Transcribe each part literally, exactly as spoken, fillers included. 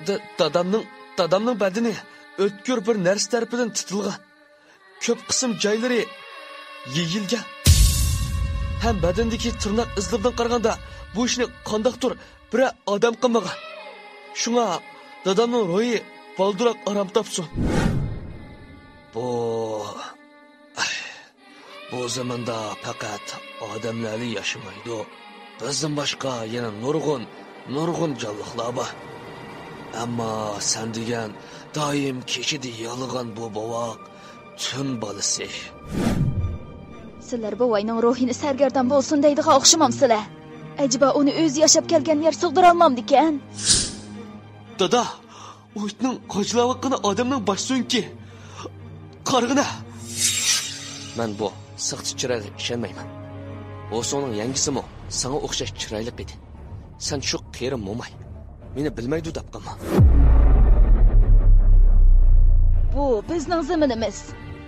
د-، دادامنىڭ، دادامنىڭ بەدىنى ئۆتكۈر بىر نەرسە تەرىپىدىن تۇتۇلغان. كۆپ قىسىم جايلىرى يېيىلگەن. ھەم بەدىنىدىكى تىرناق ئىزلىرىدىن قارىغاندا، بۇ ئىشنى قانداقتۇر بىرەر ئادەم قىلمىغان. شۇڭا دادامنىڭ روھى بالدۇراق ئارام تاپسۇن. بۇ، بۇ زېمىندا پەقەت ئادەملەرلا ياشىمايدۇ. بىزدىن باشقا يەنە نۇرغۇن، نۇرغۇن جانلىقلار بار. ئەمما سەن دېگەن دائىم كېچىدە يىغلىغان بۇ بوۋاق تۈن بالىسى. سىلەر بوۋاينىڭ روھىنى سەرگەردان بولسۇن دەيدىغان ئوخشىمامسىلەر؟ ئەجەبا ئۇنى ئۆزى ياشاپ كەلگەن يەر سىغدۇرالمامدىكەن؟ دادا، ئۇ ئىتنىڭ قاچىلاۋاتقىنى ئادەمنىڭ باش سۆڭىكى. قارىغىنە! مەن بۇ ساختا چىرايغا ئىشەنمەيمەن. ھوسۇڭنىڭ يەڭگىسىمۇ ساڭا ئوخشاش چىرايلىق ئىدى. سەن شۇ قېرى موماي. مېنى بىلمەيدۇ دەپ قالما. بۇ بىزنىڭ زېمىنىمىز.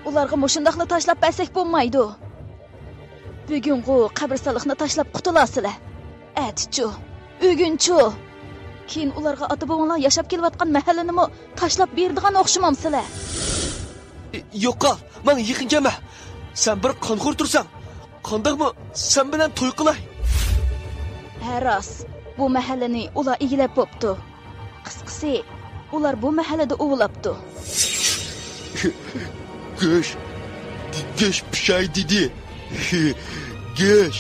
ئۇلارغا مۇشۇنداقلا تاشلاپ بەرسەك بولمايدۇ. بۈگۈنغۇ قەبرىستانلىقنى تاشلاپ قۇتۇلاسىلەر. ئەتىچۇ؟ بۈگۈنچۇ؟ كېيىن ئۇلارغا ئاتا-بوۋاڭلار ياشاپ كېلىۋاتقان مەھەللىنىمۇ تاشلاپ بېرىدىغان ئوخشىمامسىلەر؟ يوقال، ماڭا يېقىن كەلمە. سەن بىر قانخور تۇرساڭ، قانداقمۇ سەن بىلەن توي قىلاي؟ ھە، راست. بۇ مەھەللىنى ئۇلار ئىگىلەپ بوپتۇ. قىسقىسى، ئۇلار بۇ مەھەللىدە ئۇۋىلاپتۇ. گۆش، گۆش پىشاي دېدى. گۆش.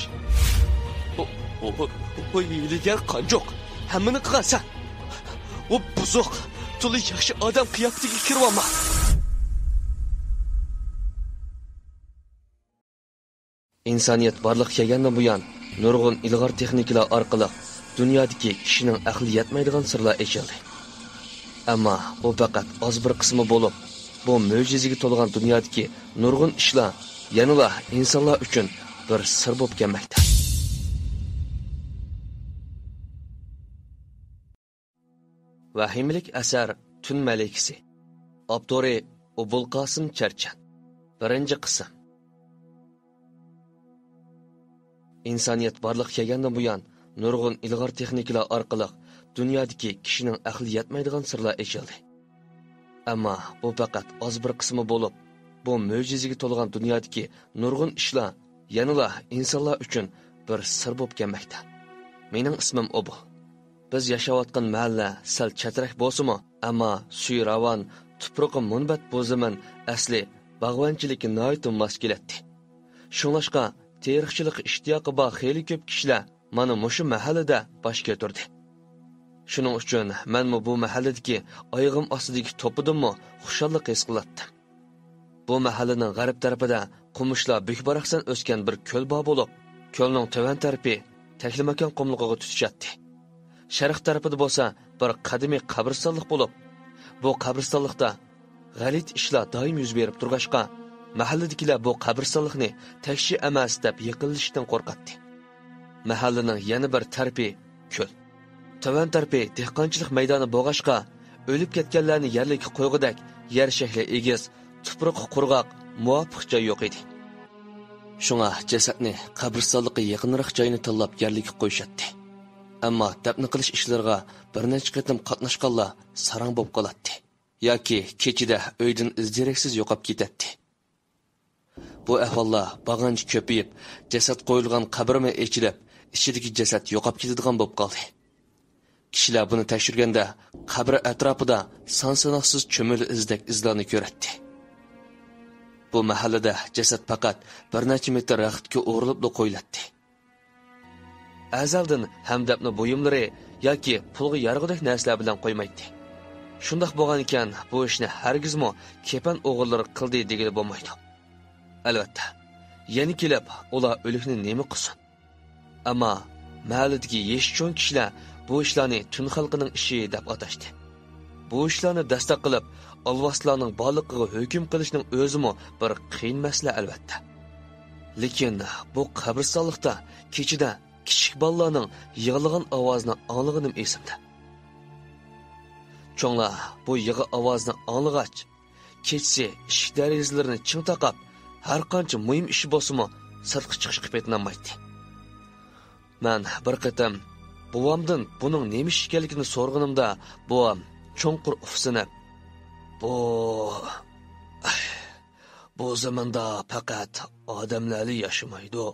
ھىيلىگەر قانجۇق، ھەممىنى قىلغان سەن. ئۇ بۇزۇق، تولا ياخشى ئادەم قىياپىتىگە كىرىۋالما. ئىنسانىيەت بارلىققا كەلگەندىن بۇيان، نۇرغۇن ئىلغار تېخنىكىلار ئارقىلىق دۇنيادىكى كىشىنىڭ ئەقلى يەتمەيدىغان سىرلار ئېچىلدى. ئەمما بۇ پەقەت ئاز بىر قىسمى بولۇپ، بۇ مۆجىزىگە تولغان دۇنيادىكى نۇرغۇن ئىشلار يەنىلا ئىنسانلار ئۈچۈن بىر سىر بولۇپ كەلمەكتە. ۋەھىمىلىك ئەسەر تۈن مەلىكىسى. ئاپتورى ئوبۇلقاسىم چەرچەن. بىرىنچى قىسىم. ئىنسانىيەت بارلىققا كەلگەندىن بۇيان، نۇرغۇن ئىلغار تېخنىكىلار ئارقىلىق دۇنيادىكى كىشىنىڭ ئەقلى يەتمەيدىغان سىرلار ئېچىلدى. ئەمما بۇ پەقەت ئاز بىر قىسمى بولۇپ، بۇ مۆجىزىگە تولغان دۇنيادىكى نۇرغۇن ئىشلار يەنىلا ئىنسانلار ئۈچۈن بىر سىر بولۇپ كەلمەكتە. مېنىڭ ئىسمىم ئوبۇل. بىز ياشاۋاتقان مەھەللە سەل چەترەك بولسىمۇ، ئەمما سۈيى راۋان، تۇپرىقى مۇنبەت بۇ زېمىن ئەسلى باغۋەنچىلىككە ناھايىتى ماس كېلەتتى. شۇڭلاشقا، تېرىقچىلىققا ئىشتىياقى بار خېلى كۆپ كىشىلەر مانا مۇشۇ مەھەللىدە باش كۆتۈردى. شۇنىڭ ئۈچۈن مەنمۇ بۇ مەھەللىدىكى ئايىغىم ئاستىدىكى توپىدىنمۇ خۇشاللىق ھېس قىلاتتىم. بۇ مەھەللىنىڭ غەرب تەرىپىدە قومۇچلار بۈك-باراقسان ئۆسكەن بىر كۆل بار بولۇپ، كۆلنىڭ تۆۋەن تەرىپى تەكلىماكان قۇملۇقىغا تۇتىشاتتى. شەرق تەرىپىدە بولسا بىر قەدىمىي قەبرىستانلىق بولۇپ، بۇ قەبرىستانلىقتا غەلىتە ئىشلار دائىم يۈز بېرىپ تۇرغاچقا، مەھەللىدىكىلەر بۇ قەبرىستانلىقنى تەكشى ئەمەس دەپ يېقىنلىشىشتىن قورقاتتى. مەھەللىنىڭ يەنە بىر تەرىپى كۆل. تۆۋەن تەرىپى دېھقانچىلىق مەيدانى بولغاچقا، ئۆلۈپ كەتكەنلەرنى يەرلىككە قويغۇدەك يەر شەكلى ئېگىز، تۇپرىقى قۇرغاق، مۇۋاپىق جاي يوق ئىدى. شۇڭا جەسەتنى قەبرىستانلىققا يېقىنراق جاينى تاللاپ يەرلىككە قويۇشاتتى. ئەمما دەپنە قىلىش ئىشلىرىغا بىر نەچچە قېتىم قاتناشقانلار ساراڭ بولۇپ قالاتتى ياكى كېچىدە ئۆيدىن ئىز-دېرەكسىز يوقاپ كېتەتتى. بۇ ئەھۋاللار بارغانچە كۆپىيىپ، جەسەت قويۇلغان قەبرىمۇ ئېچىلىپ، ئىچىدىكى جەسەت يوقاپ كېتىدىغان بولۇپ قالدى. كىشىلەر بۇنى تەكشۈرگەندە، قەبرە ئەتراپىدا سان-ساناقسىز چۈمۈلە ئىزدەك ئىزلارنى كۆرەتتى. بۇ مەھەللىدە جەسەت پەقەت بىر نەچچە مېتىر رەختكە ئورىلىپلا قويۇلاتتى. ئەزەلدىن ھەمدەپنە بۇيۇملىرى ياكى پۇلغا يارىغۇدەك نەرسىلەر بىلەن قويمايتتى. شۇنداق بولغانىكەن، بۇ ئىشنى ھەرگىزمۇ كېپەن ئوغرىلىرى قىلدى دېگىلى بولمايدۇ. ئەلۋەتتە، يەنە كېلىپ ئۇلار ئۆلۈكنى نېمە قىلسۇن؟ ئەمما مەھەللىدىكى يېشى چوڭ كىشىلەر بۇ ئىشلارنى تۈن خەلقىنىڭ ئىشى دەپ ئاتاشتى. بۇ ئىشلارنى دەستەك قىلىپ، ئالۋاستىلارنىڭ بارلىقىغا ھۆكۈم قىلىشنىڭ ئۆزىمۇ بىر قىيىن مەسىلە، ئەلۋەتتە. لېكىن بۇ قەبرىستانلىقتا كېچىدە كىچىك بالىلارنىڭ يىغلىغان ئاۋازىنى ئاڭلىغىنىم ئېسىمدە. چوڭلار بۇ يىغا ئاۋازىنى ئاڭلىغاچ، كېچىسى ئىشىك دېرىزىلىرىنى چىڭ تاقاپ، ھەرقانچە مۇھىم ئىشى بولسىمۇ، سىرتقا چىقىشقا پېتىنالمايتتى. مەن بىر قېتىم بوۋامدىن بۇنىڭ نېمە ئىش ئىكەنلىكىنى سورىغىنىمدا، بوۋام چوڭقۇر ئۇھسىنىپ، بۇ، بۇ زېمىندا پەقەت ئادەملەرلا ياشىمايدۇ.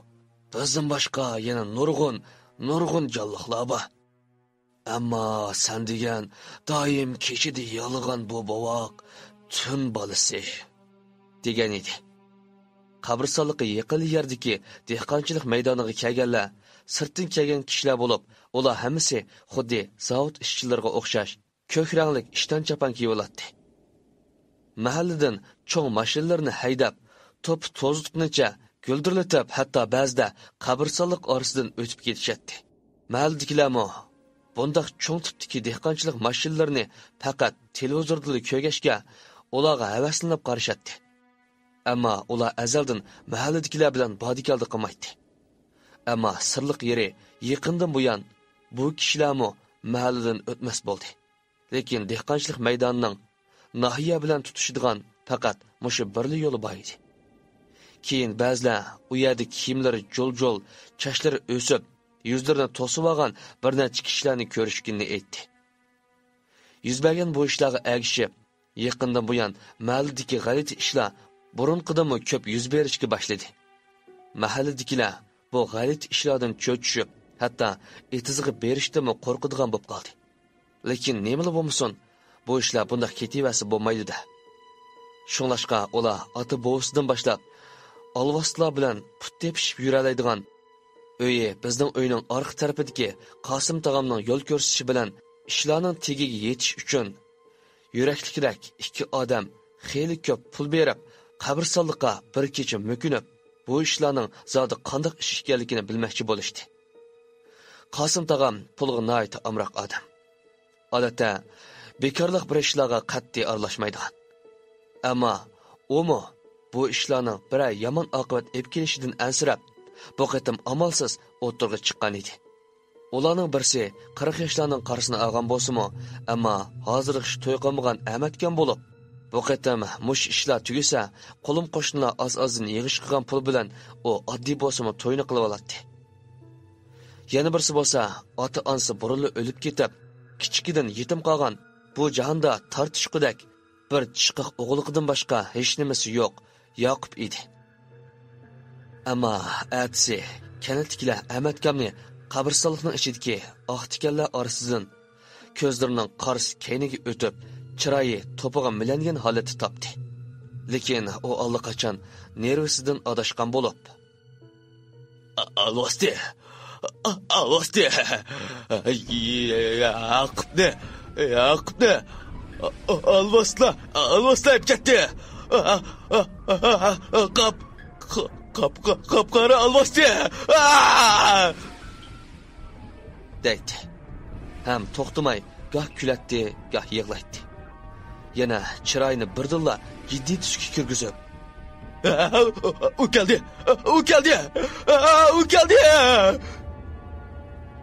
بىزدىن باشقا يەنە نۇرغۇن، نۇرغۇن جانلىقلار بار. ئەمما سەن دېگەن دائىم كېچىدە يىغلىغان بۇ بوۋاق تۈن بالىسى، دېگەن ئىدى. قەبرىستانلىققا يېقىن يەردىكى دېھقانچىلىق مەيدانىغا كەلگەنلەر سىرتتىن كەلگەن كىشىلەر بولۇپ، ئۇلار ھەممىسى خۇددى زاۋۇت ئىشچىلىرىغا ئوخشاش كۆك رەڭلىك ئىشتان چاپان كىيىۋالاتتى. مەھەللىدىن چوڭ ماشىنىلىرىنى ھەيدەپ، توپا توزۇتقىنىچە گۈلدۈرلىتىپ، ھەتتا بەزىدە قەبرىستانلىق ئارىسىدىن ئۆتۈپ كېتىشەتتى. مەھەللىدىكىلەرمۇ بۇنداق چوڭ تىپتىكى دېھقانچىلىق ماشىنىلىرىنى پەقەت تېلېۋىزوردىلا كۆرگەچكە، ئۇلارغا ھەۋەسلىنىپ قارىشاتتى. ئەمما ئۇلار ئەزەلدىن مەھەللىدىكىلەر بىلەن بادىكەلدە قىلمايتتى. ئەمما سىرلىق يېرى، يېقىندىن بۇيان بۇ كىشىلەرمۇ مەھەللىدىن ئۆتمەس بولدى. لېكىن دېھقانچىلىق مەيدانىنىڭ ناھىيە بىلەن تۇتىشىدىغان پەقەت مۇشۇ بىرلا يولى بار ئىدى. كېيىن بەزىلەر ئۇ يەردە كىيىملىرى جۇل-جۇل، چاچلىرى ئۆسۈپ، يۈزلىرىنى توسۇۋالغان بىر نەچچە كىشىلەرنى كۆرۈشكىنىنى ئېيتتى. يۈز بەرگەن بۇ ئىشلارغا ئەگىشىپ، يېقىندىن بۇيان مەھەللىدىكى غەلىتە ئىشلار بۇرۇنقىدىنمۇ كۆپ يۈز بېرىشكە باشلىدى. مەھەللىدىكىلەر بۇ غەلىتە ئىشلاردىن چۆچۈشۈپ، ھەتتا ئېتىزغا بېرىشتىنمۇ قورقىدىغان بولۇپ قالدى. لېكىن نېمىلا بولمىسۇن، بۇ ئىشلار بۇنداق كېتىۋەرسە بولمايدۇ-دە. شۇڭلاشقا ئۇلار ئاتا-بوۋىسىدىن باشلاپ ئالۋاستىلار بىلەن پۇت تېپىشىپ يۈرەلەيدىغان، ئۆيى بىزنىڭ ئۆينىڭ ئارقا تەرىپىدىكى قاسىم تاغامنىڭ يول كۆرسىتىشى بىلەن ئىشلارنىڭ تېگىگە يېتىش ئۈچۈن، يۈرەكلىكرەك ئىككى ئادەم خېلى كۆپ پۇل بېرىپ، قەبرىستانلىققا بىر كېچە مۆكۈنۈپ، بۇ ئىشلارنىڭ زادى قانداق ئىش ئىكەنلىكىنى بىلمەكچى بولۇشتى. قاسىم تاغام پۇلغا ناھايىتى ئامراق ئادەم. ئادەتتە، بىكارلىق بىر ئىشلارغا قەتئىي ئارىلاشمايدىغان. ئەمما ئۇمۇ بۇ ئىشلارنىڭ بىرەر يامان ئاقىۋەت ئېلىپ كېلىشىدىن ئەنسىرەپ، بۇ قېتىم ئامالسىز ئوتتۇرىغا چىققان ئىدى. ئۇلارنىڭ بىرسى قىرىق ياشلارنىڭ قارىسىنى ئالغان بولسىمۇ، ئەمما ھازىرغىچە توي قىلمىغان ئەمەتكەن بولۇپ، بۇ قېتىم مۇشۇ ئىشلار تۈگىسە، قولۇم-قوشنىلار ئاز-ئازدىن يىغىشقىغان پۇل بىلەن ئۇ ئاددىي بولسىمۇ توينى قىلىۋالاتتى. يەنە بىرسى بولسا ئاتا-ئانىسى بۇرۇنلا ئۆلۈپ كېتىپ، كىچىكىدىن يېتىم قالغان، بۇ جاھاندا تارتىشقۇدەك بىر چىقاق ئوغلىقىدىن باشقا ھېچنېمىسى يوق ياقۇپ ئىدى. ئەمما ئەتىسى كەنتتىكىلەر ئەمەتكامنى قەبرىستانلىقنىڭ ئىچىدىكى ئاق تىكەنلەر ئارىسىدىن كۆزلىرىنىڭ قارىسى كەينىگە ئۆتۈپ، چىرايى توپىغا مىلەنگەن ھالەتتە تاپتى. لېكىن ئۇ ئاللىقاچان نېرۋىسىدىن ئاداشقان بولۇپ، ئالۋاستى! ئالۋاستى! ياقۇپنى! ياقۇپنى! ئالۋاستىلار! ئالۋاستىلار ئېلىپ كەتتى! قاپ، قاپ، قاپ، قارا ئالۋاستى! دەيتتى. ھەم توختىماي گاھ كۈلەتتى، گاھ يىغلايتتى. يەنە چىرايىنى بىردىنلا جىددىي تۈسكە كىرگۈزۈپ، ئۇ كەلدى! ئۇ كەلدى! ئۇ كەلدى!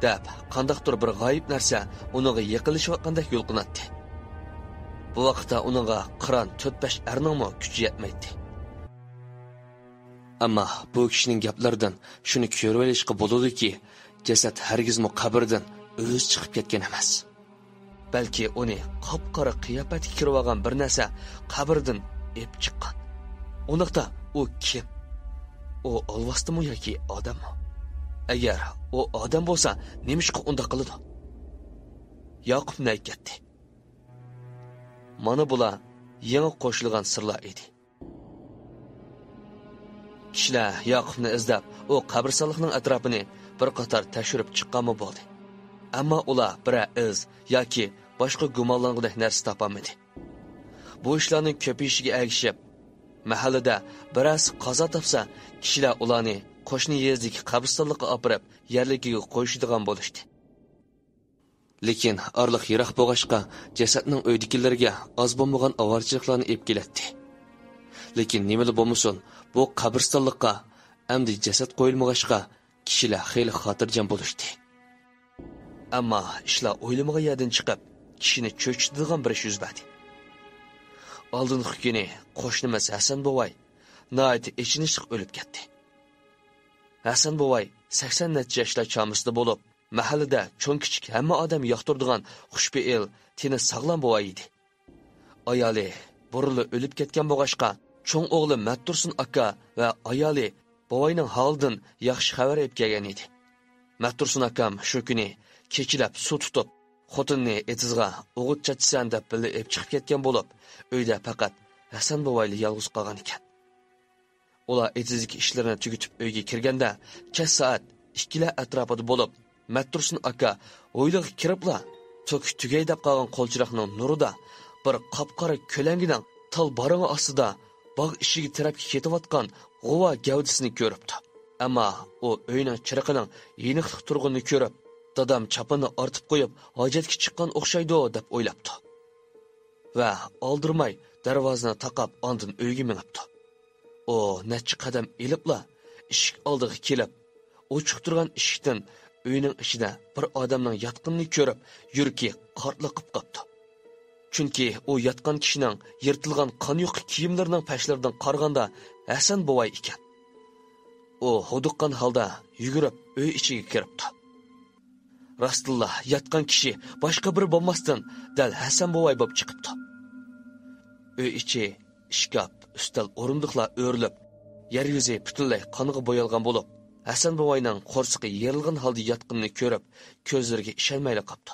دەپ، قانداقتۇر بىر غايىب نەرسە ئۇنىڭغا يېقىنلىشىۋاتقاندەك يۇلقۇناتتى. بۇ ۋاقىتتا ئۇنىڭغا قىران تۆت-بەش ئەرنىڭمۇ كۈچى يەتمەيتتى. ئەمما بۇ كىشىنىڭ گەپلىرىدىن شۇنى كۆرۈۋېلىشقا بولىدۇكى، جەسەت ھەرگىزمۇ قەبرىدىن ئۆزى چىقىپ كەتكەن ئەمەس. بەلكى ئۇنى قاپقارا قىياپەتكە كىرىۋالغان بىر نەرسە قەبرىدىن ئېلىپ چىققان. ئۇنداقتا ئۇ كىم؟ ئۇ ئالۋاستىمۇ ياكى ئادەممۇ؟ ئەگەر ئۇ ئادەم بولسا، نېمىشقا ئۇنداق قىلىدۇ؟ ياقۇپ نەگە كەتتى؟ مانا بۇلار يېڭى قوشۇلغان سىرلار ئىدى. كىشىلەر ياقۇپنى ئىزدەپ، ئۇ قەبرىستانلىقنىڭ ئەتراپىنى بىر قاتار تەكشۈرۈپ چىققانمۇ بولدى. ئەمما ئۇلار بىرەر ئىز ياكى باشقا گۇمانلانغۇدەك نەرسە تاپالمىدى. بۇ ئىشلارنىڭ كۆپىيىشىگە ئەگىشىپ، مەھەللىدە بىرەرسى قازا تاپسا، كىشىلەر ئۇلارنى قوشنا يېزىدىكى قەبرىستانلىققا ئاپىرىپ، يەرلىكىگە قويۇشىدىغان بولۇشتى. لېكىن ئارىلىق يىراق بولغاچقا، جەسەتنىڭ ئۆيدىكىلىرىگە ئاز بولمىغان ئاۋارىچىلىكلارنى ئېلىپ كېلەتتى. لېكىن نېمىلا بولمىسۇن، بۇ قەبرىستانلىققا ئەمدى جەسەت قويۇلمىغاچقا، كىشىلەر خېلى خاتىرجەم بولۇشتى. ئەمما ئىشلار ئويلىمىغان يەردىن چىقىپ، كىشىنى چۆچۈتىدىغان بىر ئىش يۈز بەردى. ئالدىنقى كۈنى قوشنىمىز ھەسەن بوۋاي ناھايىتى ئېچىنىشلىق ئۆلۈپ كەتتى. ھەسەن بوۋاي سەكسەن نەچچە ياشلار چامىسىدا بولۇپ، مەھەللىدە چوڭ-كىچىك ھەممە ئادەم ياقتۇرىدىغان خۇشپېئىل، تېنى ساغلام بوۋاي ئىدى. ئايالى بۇرۇنلا ئۆلۈپ كەتكەن بولغاچقا، چوڭ ئوغلى مەتتۇرسۇن ئاكا ۋە ئايالى بوۋاينىڭ ھالىدىن ياخشى خەۋەر ئېلىپ كەلگەن ئىدى. مەتتۇرسۇن ئاكام شۇ كۈنى كېچىلەپ سۇ تۇتۇپ، خوتۇنىنى ئېتىزغا ئوغۇت چاچىسەن دەپ بىللە ئېلىپ چىقىپ كەتكەن بولۇپ، ئۆيدە پەقەت ھەسەن بوۋايلا يالغۇز قالغان ئىكەن. ئۇلار ئېتىزدىكى ئىشلىرىنى تۈگىتىپ ئۆيگە كىرگەندە، كەچ سائەت ئىككىلەر ئەتراپىدا بولۇپ، مەتتۇرسۇن ئاكا ھويلىغا كىرىپلا، توكى تۈگەي دەپ قالغان قولچىراغنىڭ نۇرىدا بىر قاپقارا كۆلەڭگىنىڭ تال بارىڭى ئاستىدا باغ ئىشىكى تەرەپكە كېتىۋاتقان غۇۋا گەۋدىسىنى كۆرۈپتۇ. ئەمما ئۇ ئۆينىڭ چىرىقىنىڭ يېنىقلىق تۇرغىنىنى كۆرۈپ، دادام چاپىنىنى ئارتىپ قويۇپ، ھاجەتكە چىققان ئوخشايدۇ، دەپ ئويلاپتۇ. ۋە ئالدىرىماي دەرۋازىنى تاقاپ، ئاندىن ئۆيگە مېڭىپتۇ. ئۇ نەچچە قەدەم ئېلىپلا ئىشىك ئالدىغا كېلىپ، ئوچۇق تۇرغان ئىشىكتىن ئۆينىڭ ئىچىدە بىر ئادەمنىڭ ياتقىنىنى كۆرۈپ، يۈرىكى قارتلىقىپ قاپتۇ. چۈنكى ئۇ ياتقان كىشىنىڭ يىرتىلغان قان يۇقى كىيىملىرىنىڭ پەشلىرىدىن قارىغاندا ھەسەن بوۋاي ئىكەن. ئۇ ھودۇققان ھالدا يۈگۈرۈپ ئۆي ئىچىگە كىرىپتۇ. راستتىنلا ياتقان كىشى باشقا بىرى بولماستىن، دەل ھەسەن بوۋاي بولۇپ چىقىپتۇ. ئۆي ئىچى، ئىشكاپ، ئۈستەل، ئورۇندۇقلار ئۆرۈلۈپ، يەر يۈزى پۈتۈنلەي قانغا بويالغان بولۇپ، ھەسەن بوۋاينىڭ قورسىقى يېرىلغان ھالدا ياتقىنىنى كۆرۈپ، كۆزلىرىگە ئىشەنمەيلا قاپتۇ.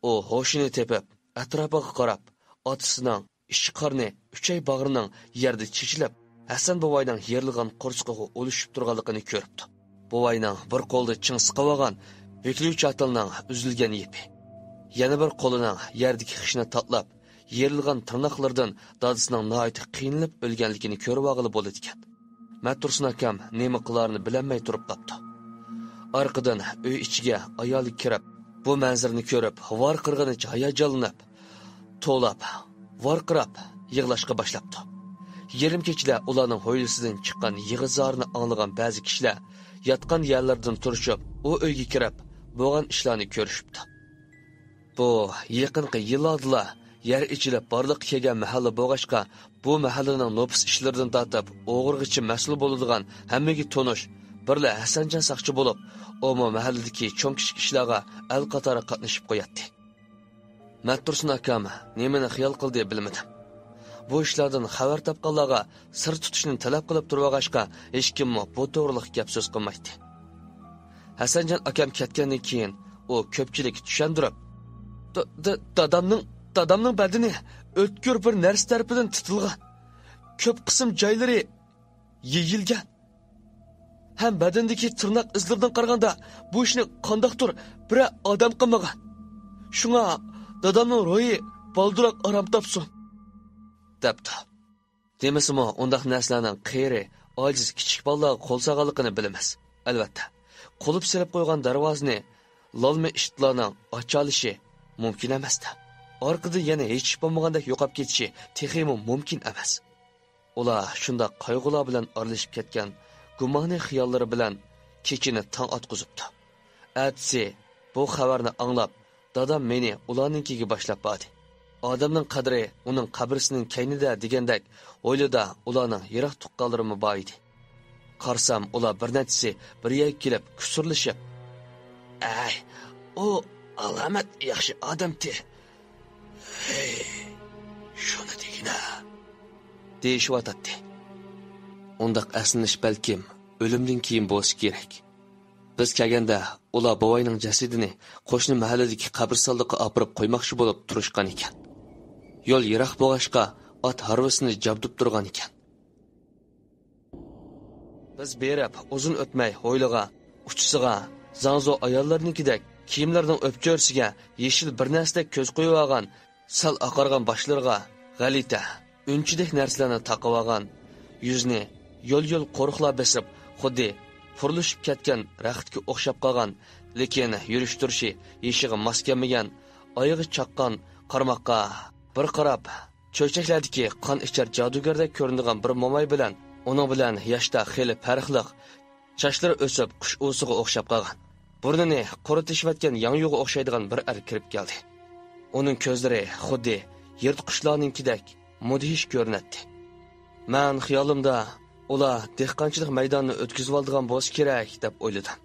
ئۇ ھوشىنى تېپىپ، ئەتراپىغا قاراپ، ئاتىسىنىڭ ئىچ قارنى، ئۈچەي باغرىنىڭ يەردە چېچىلىپ، ھەسەن بوۋاينىڭ يېرىلغان قورسىقىغا ئۇلىشىپ تۇرغانلىقىنى كۆرۈپتۇ. بوۋاينىڭ بىر قولىدا چىڭ سىقىۋالغان بۈكلۈ چاتىلنىڭ ئۈزۈلگەن يىپى، يەنە بىر قولىنىڭ يەردىكى خىشىنى تاتىلاپ، يېرىلغان تىرناقلىرىدىن دادىسىنىڭ ناھايىتى قىينىلىپ ئۆلگەنلىكىنى كۆرۈۋالغىلى بولىدىكەن. مەتتۇرسۇن ئاكام نېمە قىلارىنى بىلەلمەي تۇرۇپ قاپتۇ. ئارقىدىن ئۆي ئىچىگە ئايالى كىرىپ، بۇ مەنزىرىنى كۆرۈپ، ۋارقىرىغىنىچە ھاياجانلىنىپ، توۋلاپ، ۋارقىراپ يىغلاشقا باشلاپتۇ. يېرىم كېچىدە ئۇلارنىڭ ھويلىسىدىن چىققان يىغا-زارنى ئاڭلىغان بەزى كىشىلەر ياتقان يەرلىرىدىن تۇرۇشۇپ، ئۇ ئۆيگە كىرىپ، بولغان ئىشلارنى كۆرۈشۈپتۇ. بۇ يېقىنقى يىللاردىلا يەر ئېچىلىپ بارلىققا كەلگەن مەھەللە بولغاچقا، بۇ مەھەللىنىڭ نوپۇس ئىشلىرىدىن تارتىپ ئوغرىغىچە مەسئۇل بولىدىغان ھەممىگە تونۇش، بىرلا ھەسەنجان ساقچى بولۇپ، ئۇمۇ مەھەللىدىكى چوڭ-كىچىك ئىشلارغا ئەل قاتارى قاتنىشىپ قوياتتى. مەتتۇرسۇن ئاكام نېمىنى خىيال قىلدى بىلمىدىم. بۇ ئىشلاردىن خەۋەر تاپقانلارغا سىر تۇتۇشنى تەلەپ قىلىپ تۇرۇۋالغاچقا، ھېچكىممۇ بۇ توغرىلىق گەپ سۆز قىلمايتتى. ھەسەنجان ئاكام كەتكەندىن كېيىن، ئۇ كۆپچىلىككە چۈشەندۈرۈپ، دا-، دا-، دادامنىڭ، دادامنىڭ بەدىنى ئۆتكۈر بىر نەرسە تەرىپىدىن تىتىلغان. كۆپ قىسىم جايلىرى يېيىلگەن. ھەم بەدىنىدىكى تىرناق ئىزلىرىدىن قارىغاندا، بۇ ئىشنى قانداقتۇر بىرەر ئادەم قىلمىغان. شۇڭا دادامنىڭ روھى بالدۇراق ئارام تاپسۇن، دەپتۇ. دېمىسىمۇ، ئۇنداق نەرسىلەرنىڭ قېرى، ئاجىز كىچىك بالىلارغا قول سالغانلىقىنى بىلىمىز. ئەلۋەتتە، قۇلۇپ سېلىپ قويغان دەرۋازىنى لالما ئىتلارنىڭ ئاچالىشى مۇمكىن ئەمەستە. ئارقىدىن يەنە ھېچ ئىش بولمىغاندەك يوقاپ كېتىشى تېخىمۇ مۇمكىن ئەمەس. ئۇلار شۇنداق قايغۇلار بىلەن ئارىلىشىپ كەتكەن گۇمانىي خىياللىرى بىلەن كېچىنى تاڭ ئاتقۇزۇپتۇ. ئەتىسى بۇ خەۋەرنى ئاڭلاپ، دادام مېنى ئۇلارنىڭكىگە باشلاپ باردى. ئادەمنىڭ قەدرى ئۇنىڭ قەبرىسىنىڭ كەينىدە دېگەندەك، ھويلىدا ئۇلارنىڭ يىراق تۇغقانلىرىمۇ بار ئىدى. قارىسام، ئۇلار بىر نەچچىسى بىر يەرگە كېلىپ كۇسۇرلىشىپ، «ئەي، ئۇ ئالامەت ياخشى ئادەمتى. ھەي، شۇنى دېگىنە.» دېيىشىۋاتاتتى. ئۇنداق ئەسلىنىش بەلكىم ئۆلۈمدىن كېيىن بولسا كېرەك. بىز كەلگەندە ئۇلار بوۋاينىڭ جەسىتىنى قوشنا مەھەللىدىكى قەبرىستانلىققا ئاپىرىپ قويماقچى بولۇپ تۇرۇشقان ئىكەن. يول يىراق بولغاچقا، ئات ھارۋىسىنى جابدۇپ تۇرغان ئىكەن. بىز بېرىپ ئۇزۇن ئۆتمەي ھويلىغا، ئۇچىسىغا زاڭزۇ ئاياللىرىنىڭكىدەك كىيىملىرىنىڭ ئۆپچۆرىسىگە يېشىل بىر نەرسىدەك كۆز قويۇۋالغان سەل ئاقارغان باشلىرىغا غەلىتە، ئۈنچىدەك نەرسىلەرنى تاقىۋالغان، يۈزىنى يول-يول قورۇقلار بېسىپ، خۇددى پۇرلىشىپ كەتكەن رەختكە ئوخشاپ قالغان، لېكىن يۈرۈش-تۇرۇشى يېشىغا ماس كەلمىگەن، ئايىغى چاققان، قارىماققا بىر قاراپ، چۆچەكلەردىكى قان ئىچەر جادۇگەردەك كۆرۈنىدىغان بىر موماي بىلەن ئۇنىڭ بىلەن ياشتا خېلى پەرقلىق، چاچلىرى ئۆسۈپ، قۇش ئۇۋىسىغا ئوخشاپ قالغان، بۇرنىنى قۇرۇتۇشۇۋەتكەن ياڭيۇغا ئوخشايدىغان بىر ئەر كىرىپ كەلدى. ئۇنىڭ كۆزلىرى خۇددى يىرتقۇچلارنىڭكىدەك مۇدھىش كۆرۈنەتتى. مەن خىيالىمدا، ئۇلار دېھقانچىلىق مەيدانىنى ئۆتكۈزۈۋالىدىغان بولسا كېرەك، دەپ ئويلىدىم.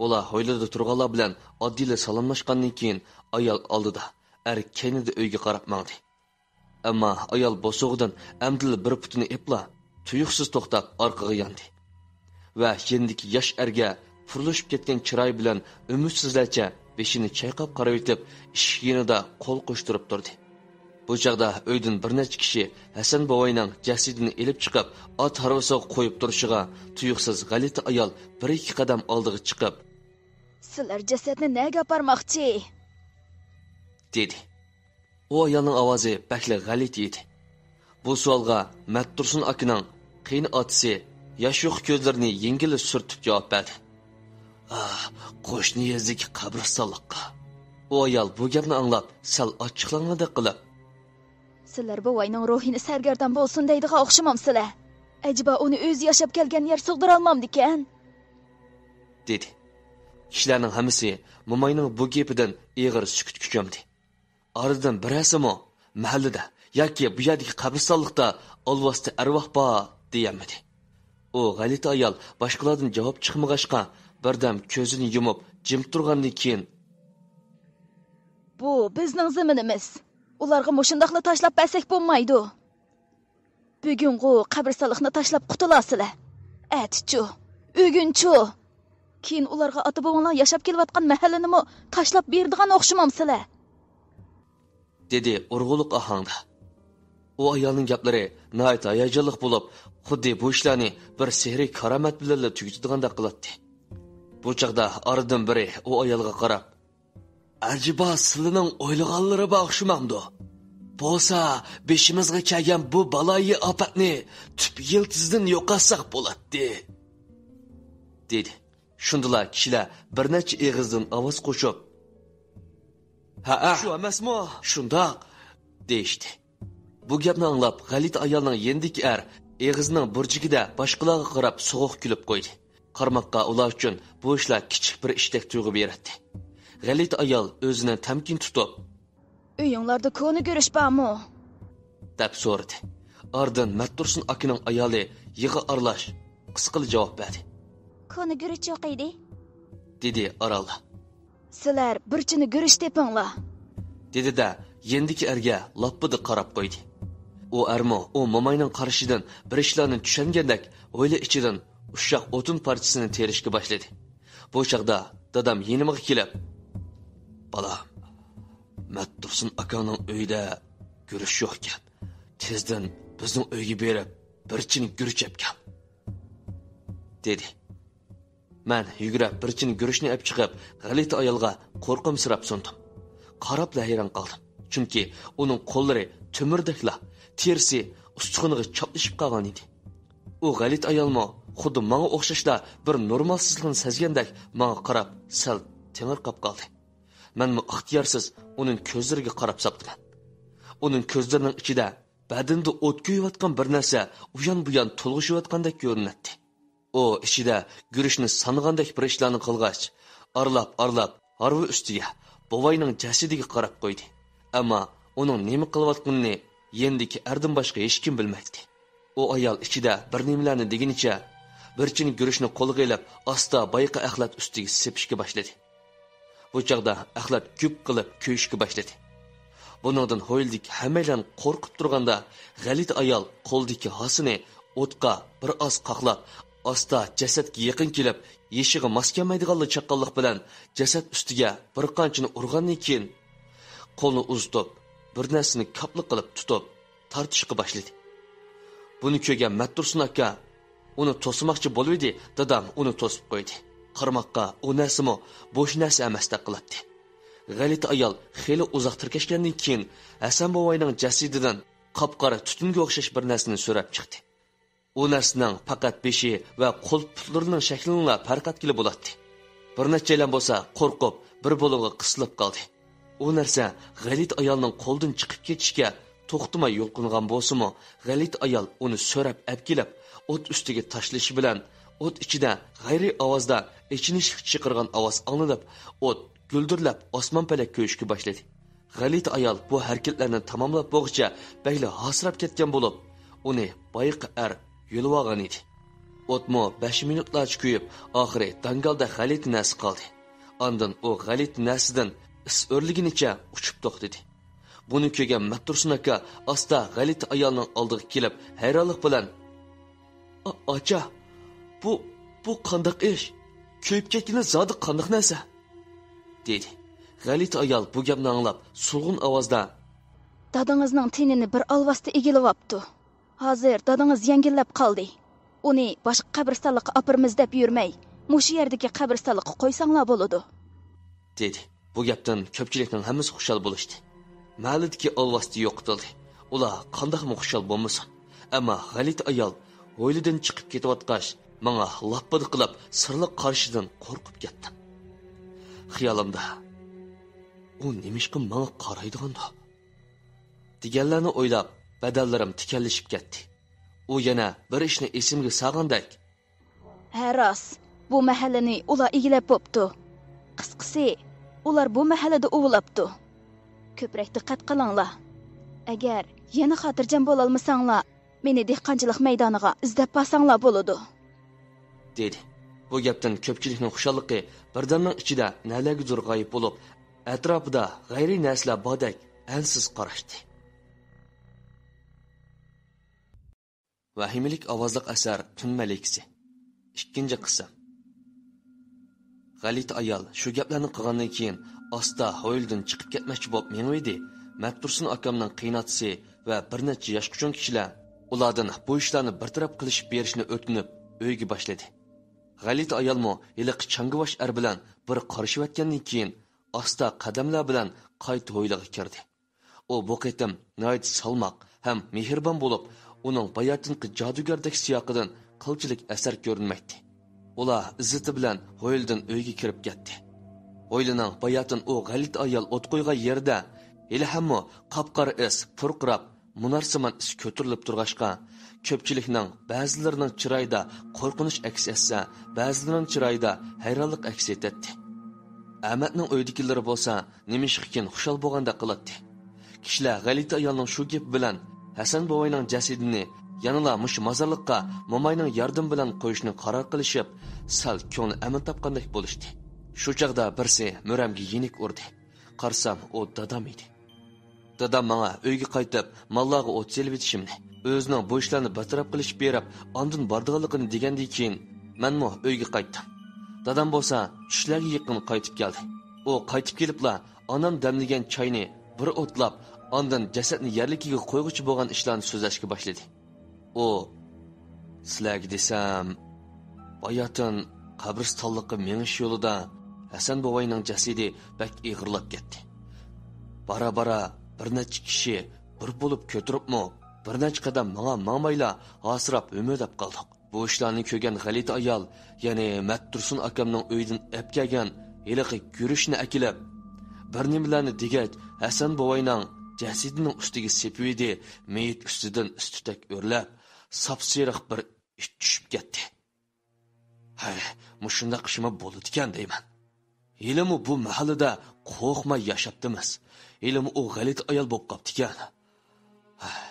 ئۇلار ھويلىدا تۇرغانلار بىلەن ئاددىيلا سالاملاشقاندىن كېيىن، ئايال ئالدىدا، ئەر كەينىدە ئۆيگە قاراپ ماڭدى. ئەمما ئايال بوسۇغىدىن ئەمدىلا بىر پۇتىنى ئېپلا، تۇيۇقسىز توختاپ ئارقىغا ياندى. ۋە يېنىدىكى ياش ئەرگە پۇرلىشىپ كەتكەن چىرايى بىلەن ئۈمىدسىزلەرچە بېشىنى چايقاپ قاراۋېتىپ، ئىشىك يېنىدا قول قوشتۇرۇپ تۇردى. بۇ چاغدا ئۆيدىن بىر نەچچە كىشى ھەسەن بوۋاينىڭ جەسىتىنى ئېلىپ چىقىپ، ئات ھارۋىسىغا قويۇپ تۇرۇشىغا تۇيۇقسىز غەلىتە ئايال بىر ئىككى قەدەم ئالدىغا چىقىپ، «سىلەر جەسەتنى نەگە ئاپارماقچى؟» دېدى. ئۇ ئايالنىڭ ئاۋازى بەكلا غەلىتە ئىدى. بۇ سوئالغا مەتتۇرسۇن ئاكىنىڭ قېيىن ئاتىسى ياش يۇقا كۆزلىرىنى يەڭگىل سۈرتۈپ جاۋاب بەردى. «ئاھ، قوشنا يېزىدىكى قەبرىستانلىققا.» ئۇ ئايال بۇ گەپنى ئاڭلاپ، سەل ئاچچىقلانغاندەك قىلىپ، «سىلەر بوۋاينىڭ روھىنى سەرگەردان بولسۇن دەيدىغان ئوخشىمامسىلەر؟ ئەجەبا ئۇنى ئۆزى ياشاپ كەلگەن يەر سىغدۇرالمامدىكەن؟» دېدى. كىشىلەرنىڭ ھەممىسى موماينىڭ بۇ گېپىدىن ئېغىر سۈكۈتكە چۆمدى. ئارىدىن بىرەرسىمۇ «مەھەللىدە ياكى بۇ يەردىكى قەبرىستانلىقتا ئالۋاستى ئەرۋاھ بار» دېيەلمىدى. ئۇ غەلىتە ئايال باشقىلاردىن جاۋاب چىقمىغاچقا، بىردەم كۆزىنى يۇمۇپ جىم تۇرغاندىن كېيىن، «بۇ بىزنىڭ زېمىنىمىز. ئۇلارغا مۇشۇنداقلا تاشلاپ بەرسەك بولمايدۇ. بۈگۈنغۇ قەبرىستانلىقنى تاشلاپ قۇتۇلاسىلەر. ئەتىچۇ؟ ئۆگۈنچۇ؟ كېيىن ئۇلارغا ئاتا بوۋاڭلار ياشاپ كېلىۋاتقان مەھەللىنىمۇ تاشلاپ بېرىدىغان ئوخشىمامسىلەر؟» دېدى ئۇرغۇلۇق ئاھاڭدا. ئۇ ئايالنىڭ گەپلىرى ناھايىتى ھاياجانلىق بولۇپ، خۇددى بۇ ئىشلارنى بىر سېھرىي كارامەت بىلەنلا تۈگىتىدىغاندەك قىلاتتى. بۇ چاغدا ئارىدىن بىرى ئۇ ئايالغا قاراپ، «ئەجەبا سىلىنىڭ ئويلىغانلىرى بار ئوخشىمامدۇ؟ بولسا بېشىمىزغا كەلگەن بۇ بالايى ئاپەتنى تۈپ يىلتىزىدىن يوقاتساق بولاتتى» دېدى. شۇندىلا كىشىلەر بىر نەچچە ئېغىزدىن ئاۋاز قوشۇپ، «ھەئە، شۇ ئەمەسمۇ؟ شۇنداق» دېيىشتى. بۇ گەپنى ئاڭلاپ، غەلىتە ئايالنىڭ يېنىدىكى ئەر ئېغىزىنىڭ بۇرجىكىدە باشقىلارغا قاراپ سوغۇق كۈلۈپ قويدى. قارىماققا ئۇلار ئۈچۈن بۇ ئىشلار كىچىك بىر ئىشتەك تۇيغۇ بېرەتتى. غەلىتە ئايال ئۆزىنى تەمكىن تۇتۇپ، «ئۆيۈڭلاردا كونا گۈرۈچ بارمۇ؟» دەپ سورىدى. ئاردىن مەتتۇرسۇن ئاكىنىڭ ئايالى يىغا ئارىلاش قىسقىلا جاۋاب بەردى. «كونا گۈرۈچ يوق ئىدى» دېدى ئارانلا. «سىلەر بىر چىنە گۈرۈچ تېپىڭلار» دېدى-دە، يېنىدىكى ئەرگە لاپپىدە قاراپ قويدى. ئۇ ئەرمۇ ئۇ موماينىڭ قارىشىدىن بىر ئىشلارنى چۈشەنگەندەك ھويلا ئىچىدىن ئۇششاق ئوتۇن پارچىسىنى تېرىشكە باشلىدى. بۇ چاغدا دادام يېنىمغا كېلىپ، «بالام، مەتتۇرسۇن ئاكاڭنىڭ ئۆيىدە گۈرۈچ يوقكەن. تېزدىن بىزنىڭ ئۆيگە بېرىپ، بىر چىنە گۈرۈچ ئەپ كەل» دېدى. مەن يۈگۈرۈپ بىر چىنە گۈرۈچنى ئەپ چىقىپ، غەلىتە ئايالغا قورقۇمسىراپ سۇندۇم. قاراپلا ھەيران قالدىم. چۈنكى ئۇنىڭ قوللىرى تۆمۈردەكلا، تېرىسى ئۇستىخىنىغا چاپلىشىپ قالغان ئىدى. ئۇ غەلىتە ئايالمۇ خۇددى ماڭا ئوخشاشلا بىر نورمالسىزلىقنى سەزگەندەك ماڭا قاراپ سەل تېڭىرقاپ قالدى. مەنمۇ ئىختىيارسىز ئۇنىڭ كۆزلىرىگە قاراپ ساپتىمەن. ئۇنىڭ كۆزلىرىنىڭ ئىچىدە بەدىنىدە ئوت كۆيۈۋاتقان بىر نەرسە ئۇيان-بۇيان تولغىشىۋاتقاندەك كۆرۈنەتتى. ئۇ ئىچىدە گۈرۈچنى سانىغاندەك بىر ئىشلارنى قىلغاچ، ئارىلاپ-ئارىلاپ ھارۋا ئۈستىگە، بوۋاينىڭ جەسىتىگە قاراپ قويدى. ئەمما ئۇنىڭ نېمە قىلىۋاتقىنىنى يېنىدىكى ئەردىن باشقا ھېچكىم بىلمەيتتى. ئۇ ئايال ئىچىدە بىر نېمىلەرنى دېگىنىچە، بىر چىنە گۈرۈچنى قولىغا ئېلىپ، ئاستا بايىقى ئەخلەت ئۈستىگە سېپىشكە باشلىدى. بۇ چاغدا ئەخلەت گۈپ قىلىپ كۆيۈشكە باشلىدى. بۇنىڭدىن ھويلىدىكى ھەممەيلەن قورقۇپ تۇرغاندا، غەلىتە ئايال قولىدىكى ھاسىنى ئوتقا بىر ئاز قاقلاپ، ئاستا جەسەتكە يېقىن كېلىپ، يېشىغا ماس كەلمەيدىغانلا چاققانلىق بىلەن جەسەت ئۈستىگە بىر قانچىنى ئۇرغاندىن كېيىن، قولىنى ئۇزىتىپ، بىر نەرسىنى كاپلا قىلىپ تۇتۇپ، تارتىشقا باشلىدى. بۇنى كۆرگەن مەتتۇرسۇن ئاكا ئۇنى توسماقچى بولۇۋىدى، دادام ئۇنى توسۇپ قويدى. قارىماققا ئۇ نەرسىمۇ بوش نەرسە ئەمەستەك قىلاتتى. غەلىتە ئايال خېلى ئۇزاق تىركەشكەندىن كېيىن، ھەسەن بوۋاينىڭ جەسىتىدىن قاپقارا تۈتۈنگە ئوخشاش بىر نەرسىنى سۆرەپ چىقتى. ئۇ نەرسىنىڭ پەقەت بېشى ۋە قول پۇتلىرىنىڭ شەكلىنىلا پەرق ئەتكىلى بولاتتى. بىر نەچچەيلەن بولسا قورقۇپ، بىر بۇلۇڭغا قىستىلىپ قالدى. ئۇ نەرسە غەلىتە ئايالنىڭ قولىدىن چىقىپ كېتىشكە توختىماي يۇلقۇنغان بولسىمۇ، غەلىتە ئايال ئۇنى سۆرەپ ئەپكېلىپ، ئوت ئۈستىگە تاشلىشى بىلەن، ئوت ئىچىدە غەيرىي ئاۋازدا ئېچىنىشلىق چىقىرغان ئاۋاز ئاڭلىنىپ، ئوت گۈلدۈرلەپ ئاسمان پەلەك كۆيۈشكە باشلىدى. غەلىتە ئايال بۇ ھەرىكەتلەرنى تاماملاپ بولغۇچە بەكلا ھاسىراپ كەتكەن بولۇپ، ئۇنى بايىقى ئەر يۆلىۋالغان ئىدى. ئوتمۇ بەش مىنۇتلارچە كۆيۈپ، ئاخىرى داڭگالدا غەلىتە نەرسە قالدى. ئاندىن ئۇ غەلىتە نەرسىدىن ئىس ئۆرلىگىنىچە ئۇچۇپ توختىدى. بۇنى كۆرگەن مەتتۇرسۇن ئاكا ئاستا غەلىتە ئايالنىڭ ئالدىغا كېلىپ، ھەيرانلىق بىلەن، «ئا-، ئاچا، بۇ، بۇ قانداق ئىش؟ كۆيۈپ كەتكىنى زادى قانداق نەرسە؟» دېدى. غەلىتە ئايال بۇ گەپنى ئاڭلاپ، سۇلغۇن ئاۋازدا، «دادىڭىزنىڭ تېنىنى بىر ئالۋاستى ئىگىلىۋاپتۇ. ھازىر دادىڭىز يەڭگىللەپ قالدى. ئۇنى باشقا قەبرىستانلىققا ئاپىرىمىز دەپ يۈرمەي، مۇشۇ يەردىكى قەبرىستانلىققا قويساڭلار بولىدۇ.» دېدى. بۇ گەپتىن كۆپچىلىكنىڭ ھەممىسى خۇشال بولۇشتى. مەھەللىدىكى ئالۋاستى يوقىتىلدى. ئۇلار قانداقمۇ خۇشال بولمىسۇن؟ ئەمما غەلىتە ئايال ھويلىدىن چىقىپ كېتىۋاتقاچ، ماڭا لاپپىدە قىلىپ سىرلىق قارىشىدىن قورقۇپ كەتتىم. خىيالىمدا، «ئۇ نېمىشقا ماڭا قارايدىغاندۇ؟» دېگەنلەرنى ئويلاپ، بەدەنلىرىم تىكەنلىشىپ كەتتى. ئۇ يەنە بىر ئىشنى ئېسىمگە سالغاندەك، ھە، راست، بۇ مەھەللىنى ئۇلار ئىگىلەپ بوپتۇ. قىسقىسى، ئۇلار بۇ مەھەللىدە ئۇۋىلاپتۇ. كۆپرەك دىققەت قىلىڭلار. ئەگەر يەنە خاتىرجەم بولالمىساڭلار، مېنى دېھقانچىلىق مەيدانىغا ئىزدەپ بارساڭلار بولىدۇ، دېدى. بۇ گەپتىن كۆپچىلىكنىڭ خۇشاللىقى بىردەمنىڭ ئىچىدە نەلەرگىدۇر غايىب بولۇپ، ئەتراپىدا غەيرىي نەرسىلەر باردەك ئەنسىز قاراشتى. ۋەھىمىلىك ئاۋازلىق ئەسەر تۈن مەلىكىسى. ئىككىنچى قىسىم. غەلىتە ئايال شۇ گەپلەرنى قىلغاندىن كېيىن ئاستا ھويلىدىن چىقىپ كەتمەكچى بولۇپ مېڭىۋىدى. مەتتۇرسۇن ئاكامنىڭ قېيىنئاتىسى ۋە بىر نەچچە ياشقا چوڭ كىشىلەر ئۇلاردىن بۇ ئىشلارنى بىر تەرەپ قىلىشىپ بېرىشنى ئۆتۈنۈپ ئۆيگە باشلىدى. غەلىتە ئايالمۇ ھېلىقى چاڭگىۋاش ئەر بىلەن بىر قارىشىۋەتكەندىن كېيىن ئاستا قەدەملەر بىلەن قايتا ھويلىغا كىردى. ئۇ بۇ قېتىم ناھايىتى سالماق ھەم مېھرىبان بولۇپ، ئۇنىڭ باياتىنقى جادۇگەردەك سىياقىدىن قىلچىلىك ئەسەر كۆرۈنمەيتتى. ئۇلار ئىززىتى بىلەن ھويلىدىن ئۆيگە كىرىپ كەتتى. ھويلىنىڭ باياتىن ئۇ غەلىتە ئايال ئوت قويغان يېرىدە ھېلىھەممۇ قاپقارا ئىس پۇرقىراپ، مۇنارسىمان ئىس كۆتۈرۈلۈپ تۇرغاچقا، كۆپچىلىكنىڭ بەزىلىرىنىڭ چىرايىدا قورقۇنچ ئەكس ئەتسە، بەزىلىرىنىڭ چىرايىدا ھەيرانلىق ئەكس ئېتەتتى. ئەمەتنىڭ ئۆيىدىكىلىرى بولسا نېمىشقىكىن خۇشال بولغاندەك قىلاتتى. كىشىلەر غەلىتە ئايالنىڭ شۇ گېپى بىلەن ھەسەن بوۋاينىڭ جەسىتىنى يەنىلا مۇشۇ مازارلىققا موماينىڭ ياردىمى بىلەن قويۇشنى قارار قىلىشىپ، سەل كۆڭلى ئەمىن تاپقاندەك بولۇشتى. شۇ چاغدا بىرسى مۈرەمگە يېنىك ئۇردى. قارىسام، ئۇ دادام ئىدى. دادام ماڭا ئۆيگە قايتىپ، ماللارغا ئوت سېلىۋېتىشىمنى، ئۆزىنىڭ بۇ ئىشلارنى بىر تەرەپ قىلىشىپ بېرىپ، ئاندىن بارىدىغانلىقىنى دېگەندىن كېيىن، مەنمۇ ئۆيگە قايتتىم. دادام بولسا چۈشلەرگە يېقىن قايتىپ كەلدى. ئۇ قايتىپ كېلىپلا ئانام دەملىگەن چاينى بىر ئوتلاپ، ئاندىن جەسەتنى يەرلىكىگە قويغۇچە بولغان ئىشلارنى سۆزلەشكە باشلىدى. ئۇ، سىلەرگە دېسەم، باياتىن قەبرىستانلىققا مېڭىش يولىدا ھەسەن بوۋاينىڭ جەسىتى بەك ئېغىرلاپ كەتتى. بارا-بارا بىر نەچچە كىشى بىر بولۇپ كۆتۈرۈپمۇ، بىر نەچچە قەدەم ماڭا ماڭمايلا ھاسىراپ ھۆمۈدەپ قالدۇق. بۇ ئىشلارنى كۆرگەن غەلىتە ئايال، يەنى مەتتۇرسۇن ئاكامنىڭ ئۆيىدىن ئەپ كەلگەن ھېلىقى گۈرۈچنى ئەكېلىپ، بىر نېمىلەرنى دېگەچ، ھەسەن بوۋاينىڭ جەسىتىنىڭ ئۈستىگە سېپىۋىدى، مېيىت ئۈستىدىن ئۈستىتەك ئۆرلەپ، ساپسېرىق بىر ئىت چۈشۈپ كەتتى. ھەي، مۇشۇنداق ئىشمۇ بولىدىكەن دەيمەن. ھېلىمۇ بۇ مەھەللىدە قورقماي ياشاپتىمىز. ھېلىمۇ ئۇ غەلىتە ئايال بولۇپ قاپتىكەن. ھەي.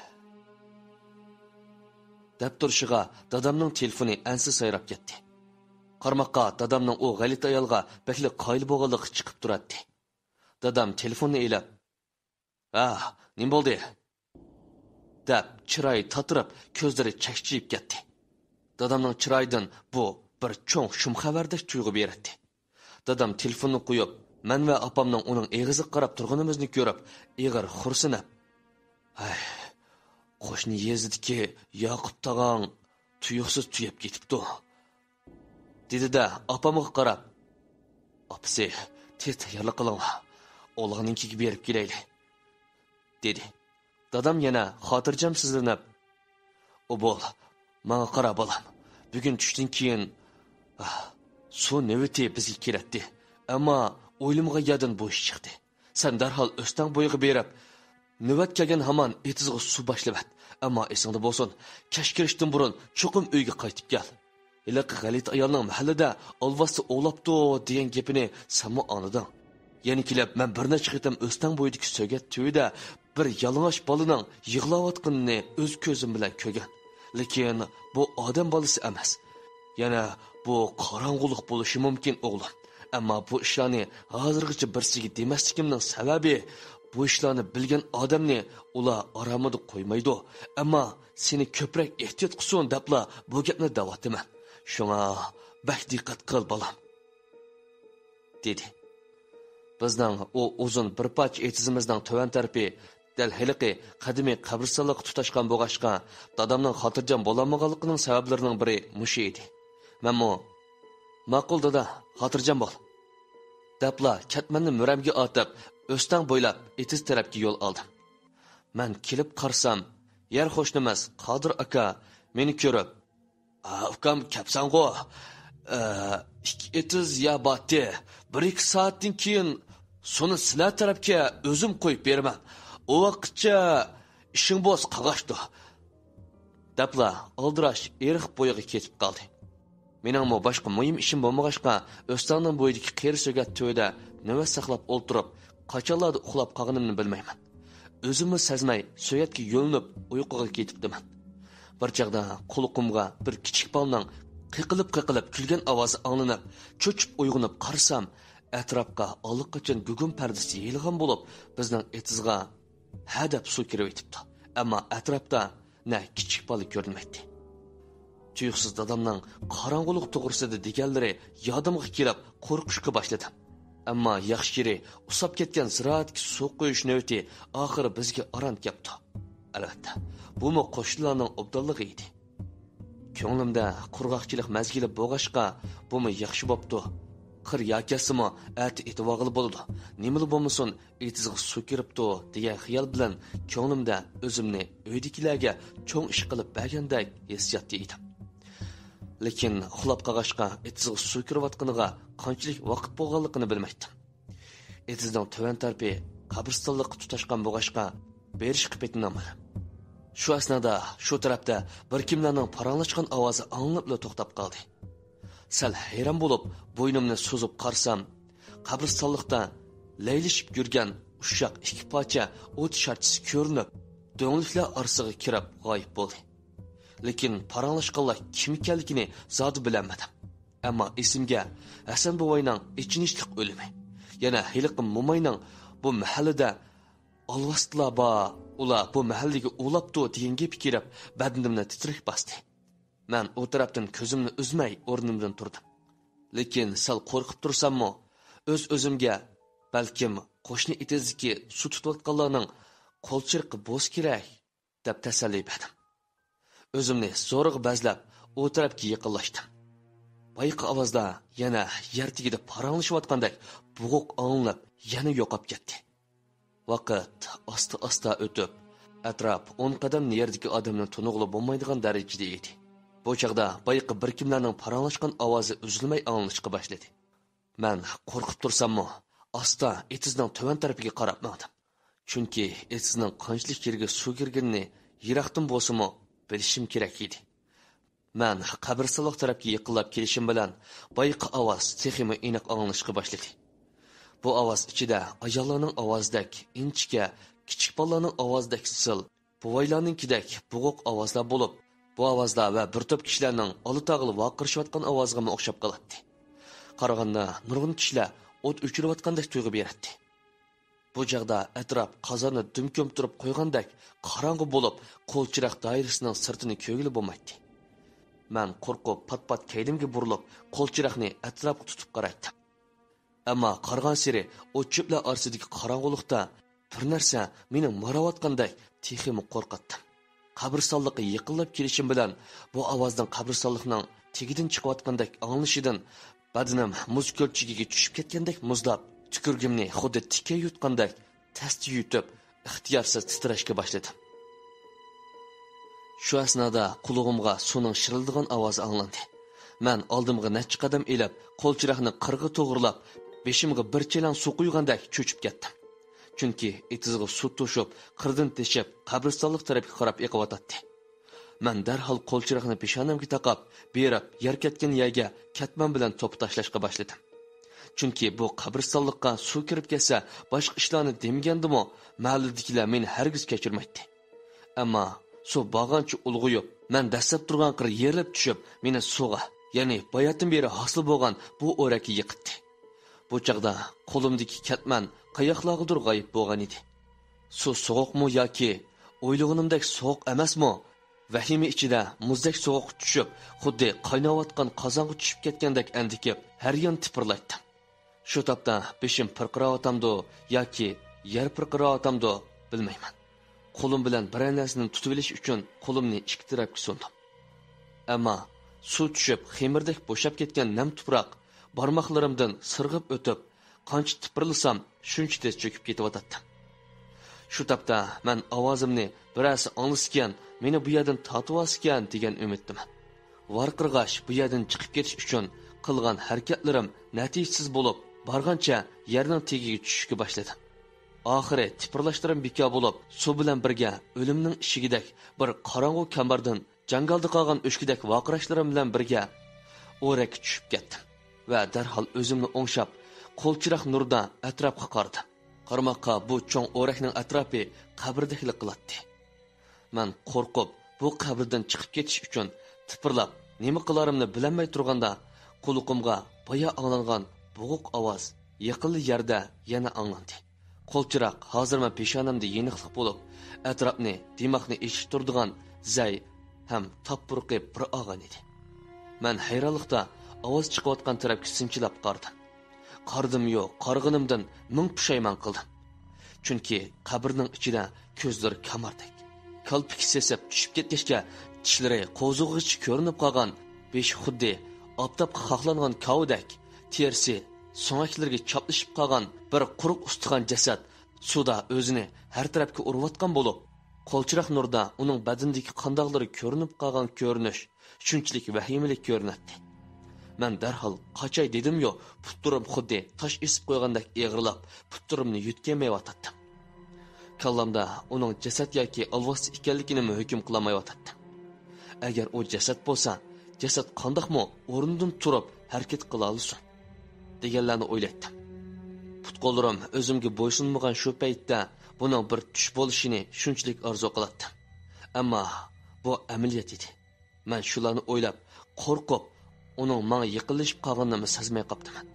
دەپ تۇرۇشىغا دادامنىڭ تېلېفونى ئەنسىز سايراپ كەتتى. قارىماققا دادامنىڭ ئۇ غەلىتە ئايالغا بەكلا قايىل بولغانلىقى چىقىپ تۇراتتى. دادام تېلېفوننى ئېلىپ، «ھە، نېمە بولدى؟» دەپ، چىرايى تاتىرىپ، كۆزلىرى چەكچىيىپ كەتتى. دادامنىڭ چىرايىدىن بۇ بىر چوڭ شۇم خەۋەردەك تۇيغۇ بېرەتتى. دادام تېلېفوننى قويۇپ، مەن ۋە ئاپامنىڭ ئۇنىڭ ئېغىزىغا قاراپ تۇرغىنىمىزنى كۆرۈپ، ئېغىر خورسىنىپ، «ھەي، قوشنا يېزىدىكى ياقۇپ تاغاڭ تۇيۇقسىز تۈگەپ كېتىپتۇ.» دېدى-دە، ئاپامغا قاراپ، «ئاپىسى، تېز تەييارلىق قىلىڭلار، ئۇلارنىڭكىگە بېرىپ كېلەيلى.» دېدى. دادام يەنە خاتىرجەمسىزلىنىپ، «ئوبۇل، ماڭا قارا، بالام، بۈگۈن چۈشتىن كېيىن، ئاھ، سۇ نۆۋىتى بىزگە كېلەتتى، ئەمما ئويلىمىغان يەردىن بۇ ئىش چىقتى. سەن دەرھال ئۆستەڭ بويىغا بېرىپ، نۆۋەت كەلگەن ھامان ئېتىزغا سۇ باشلىۋەت. ئەمما ئېسىڭدە بولسۇن، كەچ كىرىشتىن بۇرۇن چوقۇم ئۆيگە قايتىپ كەل. ھېلىقى غەلىتە ئايالنىڭ مەھەللىدە ئالۋاستى ئوۋلاپتۇ دېگەن گېپىنى سەنمۇ ئاڭلىدىڭ. يەنە كېلىپ مەن بىر نەچچە قېتىم ئۆستەڭ بويىدىكى سۆگەت تۈۋىدە بىر يالىڭاچ بالىنىڭ يىغلاۋاتقىنىنى ئۆز كۆزۈم بىلەن كۆرگەن. لېكىن بۇ ئادەم بالىسى ئەمەس. يەنە بۇ قاراڭغۇلۇق بولۇشى مۇمكىن، ئوغلۇم. ئەمما بۇ ئىشلارنى ھازىرغىچە بىرسىگە دېمەسلىكىمنىڭ سەۋەبى، بۇ ئىشلارنى بىلگەن ئادەمنى ئۇلار ئارامىدا قويمايدۇ. ئەمما سېنى كۆپرەك ئېھتىيات قىلسۇن دەپلا بۇ گەپنى دەۋاتىمەن. شۇڭا بەك دىققەت قىل، بالام. دېدى. بىزنىڭ ئۇ ئۇزۇن بىر پارچە ئېتىزىمىزنىڭ تۆۋەن تەرىپى دەل ھېلىقى قەدىمىي قەبرىستانلىققا تۇتاشقان بولغاچقا، دادامنىڭ خاتىرجەم بولالمىغانلىقىنىڭ سەۋەبلىرىنىڭ بىرى مۇشۇ ئىدى. مەنمۇ، «ماقۇل دادا، خاتىرجەم بول» دەپلا كەتمەننى مۈرەمگە ئارتىپ، ئۆستەڭ بويلاپ ئېتىز تەرەپكە يول ئالدىم. مەن كېلىپ قارىسام، يەر قوشنىمىز قادىر ئاكا مېنى كۆرۈپ، «ئا، ئۇكام، كەپسەنغۇ؟ ئە، ئىككى ئېتىز يا باتتى. بىر ئىككى سائەتتىن كېيىن سۇنى سىلەر تەرەپكە ئۆزۈم قويۇپ بېرىمەن. ئۇ ۋاقىتچە ئىشىڭ بولسا قاغاشتۇ» دەپلا ئالدىراش ئېرىق بويىغا كېتىپ قالدى. مېنىڭمۇ باشقا مۇھىم ئىشىم بولمىغاچقا، ئۆستەڭنىڭ بويىدىكى قېرى سۆگەت تۈۋىدە نۆۋەت ساقلاپ ئولتۇرۇپ، قاچانلاردا ئۇخلاپ قالغىنىمنى بىلمەيمەن. ئۆزۈممۇ سەزمەي سۆگەتكە يۆلىنىپ ئۇيقۇغا كېتىپتىمەن. بىر چاغدا قۇلىقىمغا بىر كىچىك بالىنىڭ قېقىلىپ-قېقىلىپ كۈلگەن ئاۋازى ئاڭلىنىپ، چۆچۈپ ئويغىنىپ قارىسام، ئەتراپقا ئاللىقاچان گۇگۇم پەردىسى يېيىلغان بولۇپ، بىزنىڭ ئېتىزغا ھەدەپ سۇ كىرىۋېتىپتۇ. ئەمما ئەتراپتا نە كىچىك بالا كۆرۈنمەيتتى. تۇيۇقسىز دادامنىڭ قاراڭغۇلۇق توغرىسىدا دېگەنلىرى يادىمغا كېلىپ، قورقۇشقا باشلىدىم. ئەمما ياخشى يېرى، ئۇسساپ كەتكەن زىرائەتكە سۇ قۇيۇش نۆۋىتى ئاخىرى بىزگە ئاران كەپتۇ. ئەلۋەتتە، بۇمۇ قوشنىلارنىڭ ئوبدانلىقى ئىدى. كۆڭلۈمدە قۇرغاقچىلىق مەزگىلى بولغاچقا، بۇمۇ ياخشى بوپتۇ. قىر ياكەتسىمۇ ئەتە ئېتىۋالغىلى بولىدۇ. نېمىلا بولمىسۇن، ئېتىزغا سۇ كىرىپتۇ دېگەن خىيال بىلەن كۆڭلۈمدە ئۆزۈمنى ئۆيدىكىلەرگە چوڭ ئىش قىلىپ بەرگەندەك ھېسسىياتتا ئىدىم. لېكىن ئۇخلاپ قالغاچقا، ئېتىزغا سۇ كىرىۋاتقىنىغا قانچىلىك ۋاقىت بولغانلىقىنى بىلمەيتتىم. ئېتىزنىڭ تۆۋەن تەرىپى قەبرىستانلىققا تۇتاشقان بولغاچقا، بېرىشقا پېتىنالمىدىم. شۇ ئەسنادا شۇ تەرەپتە بىر كىملەرنىڭ پاراڭلاشقان ئاۋازى ئاڭلىنىپلا توختاپ قالدى. سەل ھەيران بولۇپ، بوينۇمنى سوزۇپ قارىسام، قەبرىستانلىقتا لەيلىشىپ يۈرگەن ئۇششاق ئىككى پارچە ئوت شارچىسى كۆرۈنۈپ، دۆڭلۈكلەر ئارىسىغا كىرىپ غايىب بولدى. لېكىن پاراڭلاشقانلار كىم ئىكەنلىكىنى زادى بىلەلمىدىم. ئەمما ئېسىمگە ھەسەن بوۋاينىڭ ئېچىنىشلىق ئۆلۈمى، يەنە ھېلىقى موماينىڭ «بۇ مەھەللىدە ئالۋاستىلار بار، ئۇلار بۇ مەھەللىگە ئۇلاپتۇ» دېگەن گېپى كىرىپ، بەدىنىمنى تىترەك باستى. مەن ئۇ تەرەپتىن كۆزۈمنى ئۈزمەي ئورنۇمدىن تۇردۇم. لېكىن سەل قورقۇپ تۇرساممۇ، ئۆز-ئۆزۈمگە، «بەلكىم قوشنا ئېتىزدىكى سۇ تۇتۇۋاتقانلارنىڭ قول چىرىقى بولسا كېرەك» دەپ تەسەللى بەردىم. ئۆزۈمنى زورىغا بەزلەپ، ئۇ تەرەپكە يېقىنلاشتىم. بايىقى ئاۋازدا يەنە يەر تېگىدە پاراڭلىشىۋاتقاندەك بوغۇق ئاڭلىنىپ، يەنە يوقاپ كەتتى. ۋاقىت ئاستا-ئاستا ئۆتۈپ، ئەتراپ ئون قەدەم يەردىكى ئادەمنى تونۇغىلى بولمايدىغان دەرىجىدە ئىدى. بۇ چاغدا بايىقى بىر كىملەرنىڭ پاراڭلاشقان ئاۋازى ئۈزۈلمەي ئاڭلىنىشقا باشلىدى. مەن قورقۇپ تۇرساممۇ، ئاستا ئېتىزنىڭ تۆۋەن تەرىپىگە قاراپ ماڭدىم. چۈنكى ئېتىزنىڭ قانچىلىك يېرىگە سۇ كىرگىنىنى يىراقتىن بولسىمۇ بىلىشىم كېرەك ئىدى. مەن قەبرىستانلىق تەرەپكە يېقىنلاپ كېلىشىم بىلەن، بايىقى ئاۋاز تېخىمۇ ئېنىق ئاڭلىنىشقا باشلىدى. بۇ ئاۋاز ئىچىدە ئاياللارنىڭ ئاۋازىدەك ئىنچىكە، كىچىك بالىلارنىڭ ئاۋازىدەك زىل، بوۋايلارنىڭكىدەك بوغۇق ئاۋازلار بولۇپ، بۇ ئاۋازلار ۋە بىر توپ كىشىلەرنىڭ ئالا تاغىلا ۋارقىرىشىۋاتقان ئاۋازىغىمۇ ئوخشاپ قالاتتى. قارىغاندا نۇرغۇن كىشىلەر ئوت ئۆچۈرۈۋاتقاندەك تۇيغۇ بېرەتتى. بۇ چاغدا ئەتراپ قازاننى دۈم كۆمتۈرۈپ قويغاندەك قاراڭغۇ بولۇپ، قول چىراغ دائىرىسىنىڭ سىرتىنى كۆرگىلى بولمايتتى. مەن قورقۇپ، پات-پات كەينىمگە بۇرۇلۇپ، قول چىراغنى ئەتراپقا تۇتۇپ قارايتتىم. ئەمما قارىغانسېرى ئوت-چۆپلەر ئارىسىدىكى قاراڭغۇلۇقتا بىر نەرسە مېنى ماراۋاتقاندەك تېخىمۇ قورقاتتىم. قەبرىستانلىققا يېقىنلاپ كېلىشىم بىلەن، بۇ ئاۋازنىڭ قەبرىستانلىقنىڭ تېگىدىن چىقىۋاتقاندەك ئاڭلىنىشىدىن بەدىنىم مۇز كۆلچىكىگە چۈشۈپ كەتكەندەك مۇزلاپ، تۈكۈرۈكۈمنى خۇددى تىكەن يۇتقاندەك تەستە يۇتۇپ، ئىختىيارسىز تىترەشكە باشلىدىم. شۇ ئەسنادا قۇلىقىمغا سۇنىڭ شىرىلدىغان ئاۋازى ئاڭلاندى. مەن ئالدىمغا نەچچە قەدەم ئېلىپ، قول چىراغنى قىرغا توغرىلاپ، بېشىمغا بىر چېلەڭ سۇ قۇيغاندەك چۆچۈپ كەتتىم. چۈنكى ئېتىزغا سۇ توشۇپ، قىردىن تېشىپ، قەبرىستانلىق تەرەپكە قاراپ ئېقىۋاتاتتى. مەن دەرھال قول چىراغنى پېشانەمگە تاقاپ، بېرىپ يەر كەتكەن يەرگە كەتمەن بىلەن توپا تاشلاشقا باشلىدىم. چۈنكى بۇ قەبرىستانلىققا سۇ كىرىپ كەتسە، باشقا ئىشلارنى دېمىگەندىمۇ، مەھەللىدىكىلەر مېنى ھەرگىز كەچۈرمەيتتى. ئەمما سۇ بارغانچە ئۇلغىيىپ، مەن دەسسەپ تۇرغان قىر يېرىلىپ چۈشۈپ، مېنى سۇغا، يەنى باياتىن بېرى ھاسىل بولغان بۇ ئورەككە يېقىتتى. بۇ چاغدا قولۇمدىكى كەتمەن قاياقلارغىدۇر غايىب بولغان ئىدى. سۇ سوغۇقمۇ ياكى ئويلىغىنىمدەك سوغۇق ئەمەسمۇ؟ ۋەھىمە ئىچىدە مۇزدەك سوغۇق چۈشۈپ، خۇددى قايناۋاتقان قازانغا چۈشۈپ كەتكەندەك ئەندىكىپ، ھەر يان تىپىرلايتتىم. شۇ تاپتا بېشىم پىرقىراۋاتامدۇ ياكى يەر پىرقىراۋاتامدۇ، بىلمەيمەن. قولۇم بىلەن بىرەر نەرسىنى تۇتۇۋېلىش ئۈچۈن قولۇمنى ئىككى تەرەپكە سۇندۇم. ئەمما سۇ چۈشۈپ، خېمىردەك بوشاپ كەتكەن نەم تۇپراق بارماقلىرىمدىن سىرغىپ ئۆتۈپ، قانچە تىپىرلىسام، شۇنچە تېز چۆكۈپ كېتىۋاتاتتىم. شۇ تاپتا مەن ئاۋازىمنى بىرەرسى ئاڭلىسىكەن، مېنى بۇ يەردىن تارتىۋالسىكەن دېگەن ئۈمىدتىمەن. ۋارقىرىغاچ، بۇ يەردىن چىقىپ كېتىش ئۈچۈن قىلغان ھەرىكەتلىرىم نەتىجىسىز بولۇپ، بارغانچە يەرنىڭ تېگىگە چۈشۈشكە باشلىدىم. ئاخىرى تىپىرلاشلىرىم بىكار بولۇپ، سۇ بىلەن بىرگە ئۆلۈمنىڭ ئىشىكىدەك بىر قاراڭغۇ كاماردىن جاڭگالدا قالغان ئۆچكىدەك ۋارقىراشلىرىم بىلەن بىرگە ئورەككە چۈشۈپ كەتتىم ۋە دەرھال ئۆزۈمنى ئوڭشاپ، قول چىراغ نۇرىدا ئەتراپقا قارىدىم. قارىماققا بۇ چوڭ ئورەكنىڭ ئەتراپى قەبرىدەكلا قىلاتتى. مەن قورقۇپ، بۇ قەبرىدىن چىقىپ كېتىش ئۈچۈن تىپىرلاپ، نېمە قىلارىمنى بىلەلمەي تۇرغاندا، قۇلىقىمغا بايا ئاڭلانغان بوغۇق ئاۋاز يېقىنلا يەردە يەنە ئاڭلاندى. قول چىراغ ھازىرمۇ پېشانەمدە يېنىقلىق بولۇپ، ئەتراپنى، دىماقنى ئېچىشتۇرىدىغان زەي ھەم تاپپۇرۇقى بىر ئالغان ئىدى. مەن ھەيرانلىقتا ئاۋاز چىقىۋاتقان تەرەپكە سىنچىلاپ قارىدىم. قارىدىميۇ، قارىغىنىمدىن مىڭ پۇشايمان قىلدىم. چۈنكى قەبرىنىڭ ئىچىدە كۆزلىرى كاماردەك، كالپۇكى سېسىپ چۈشۈپ كەتكەچكە، چىشلىرى قوزۇغىغىچە كۆرۈنۈپ قالغان، بېشى خۇددى ئاپتاپقا خاقلانغان كاۋىدەك، تېرىسى سۆڭەكلىرىگە چاپلىشىپ قالغان بىر قۇرۇق ئۇستىخان جەسەت سۇدا ئۆزىنى ھەر تەرەپكە ئۇرۇۋاتقان بولۇپ، قول چىراغ نۇردا ئۇنىڭ بەدىنىدىكى قانداقلىرى كۆرۈنۈپ قالغان كۆرۈنۈش شۇنچىلىك ۋەھىمىلىك كۆرۈنەتتى. مەن دەرھال قاچاي دېدىميۇ، پۇتلىرىم خۇددى تاش ئېسىپ قويغاندەك ئېغىرلاپ، پۇتلىرىمنى يۆتكەيمەيۋاتاتتىم. كاللامدا ئۇنىڭ جەسەت ياكى ئالۋاستى ئىكەنلىكىنىمۇ ھۆكۈم قىلالمايۋاتاتتىم. ئەگەر ئۇ جەسەت بولسا، جەسەت قانداقمۇ ئورنىدىن تۇرۇپ ھەرىكەت قىلالىسۇن؟ دېگەنلەرنى ئويلايتتىم. پۇت-قوللىرىم ئۆزۈمگە بويسۇنمىغان شۇ پەيتتە بۇنىڭ بىر چۈش بولۇشىنى شۇنچىلىك ئارزۇ قىلاتتىم. ئەمما بۇ ئەمەلىيەت ئىدى. مەن شۇلارنى ئويلاپ، قورقۇپ، ئۇنىڭ ماڭا يېقىنلىشىپ قالغىنىنىمۇ سەزمەي قاپتىمەن.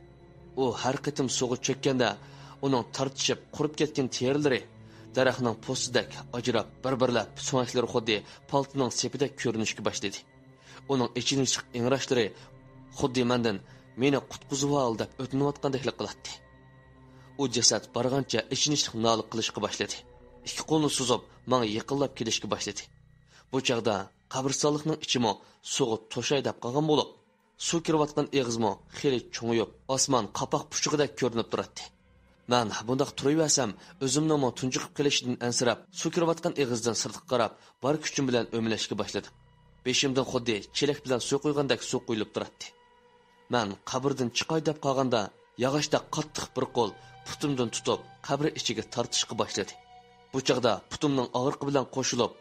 ئۇ ھەر قېتىم سۇغا چۆككەندە، ئۇنىڭ تارتىشىپ قۇرۇپ كەتكەن تېرىلىرى دەرەخنىڭ پوستىدەك ئاجراپ، بىر-بىرلەپ سۆڭەكلىرى خۇددى پالتىنىڭ سېپىدەك كۆرۈنۈشكە باشلىدى. ئۇنىڭ ئېچىنىشلىق ئىڭراشلىرى خۇددى مەندىن «مېنى قۇتقۇزۇۋال» دەپ ئۆتۈنۈۋاتقاندەكلا قىلاتتى. ئۇ جەسەت بارغانچە ئېچىنىشلىق نالە قىلىشقا باشلىدى. ئىككى قولىنى سوزۇپ، ماڭا يېقىنلاپ كېلىشكە باشلىدى. بۇ چاغدا قەبرىستانلىقنىڭ ئىچىمۇ سۇغا توشاي دەپ قالغان بولۇپ، سۇ كىرىۋاتقان ئېغىزمۇ خېلى چوڭىيىپ، ئاسمان قاپاق پۇچىقىدەك كۆرۈنۈپ تۇراتتى. مەن بۇنداق تۇرۇۋەرسەم، ئۆزۈمنىڭمۇ تۇنجۇقۇپ قېلىشىدىن ئەنسىرەپ، سۇ كىرىۋاتقان ئېغىزدىن سىرتقا قاراپ، بار كۈچۈم بىلەن ئۆمىلەشكە باشلىدىم. بېشىمدىن خۇددى چېلەك بىلەن سۇ قۇيغاندەك سۇ قۇيۇلۇپ تۇراتتى. مەن قەبرىدىن چىقاي دەپ قالغاندا، ياغاچتەك قاتتىق بىر قول پۇتۇمدىن تۇتۇپ، قەبرە ئىچىگە تارتىشقا باشلىدى. بۇ چاغدا پۇتۇمنىڭ ئاغرىقى بىلەن قوشۇلۇپ،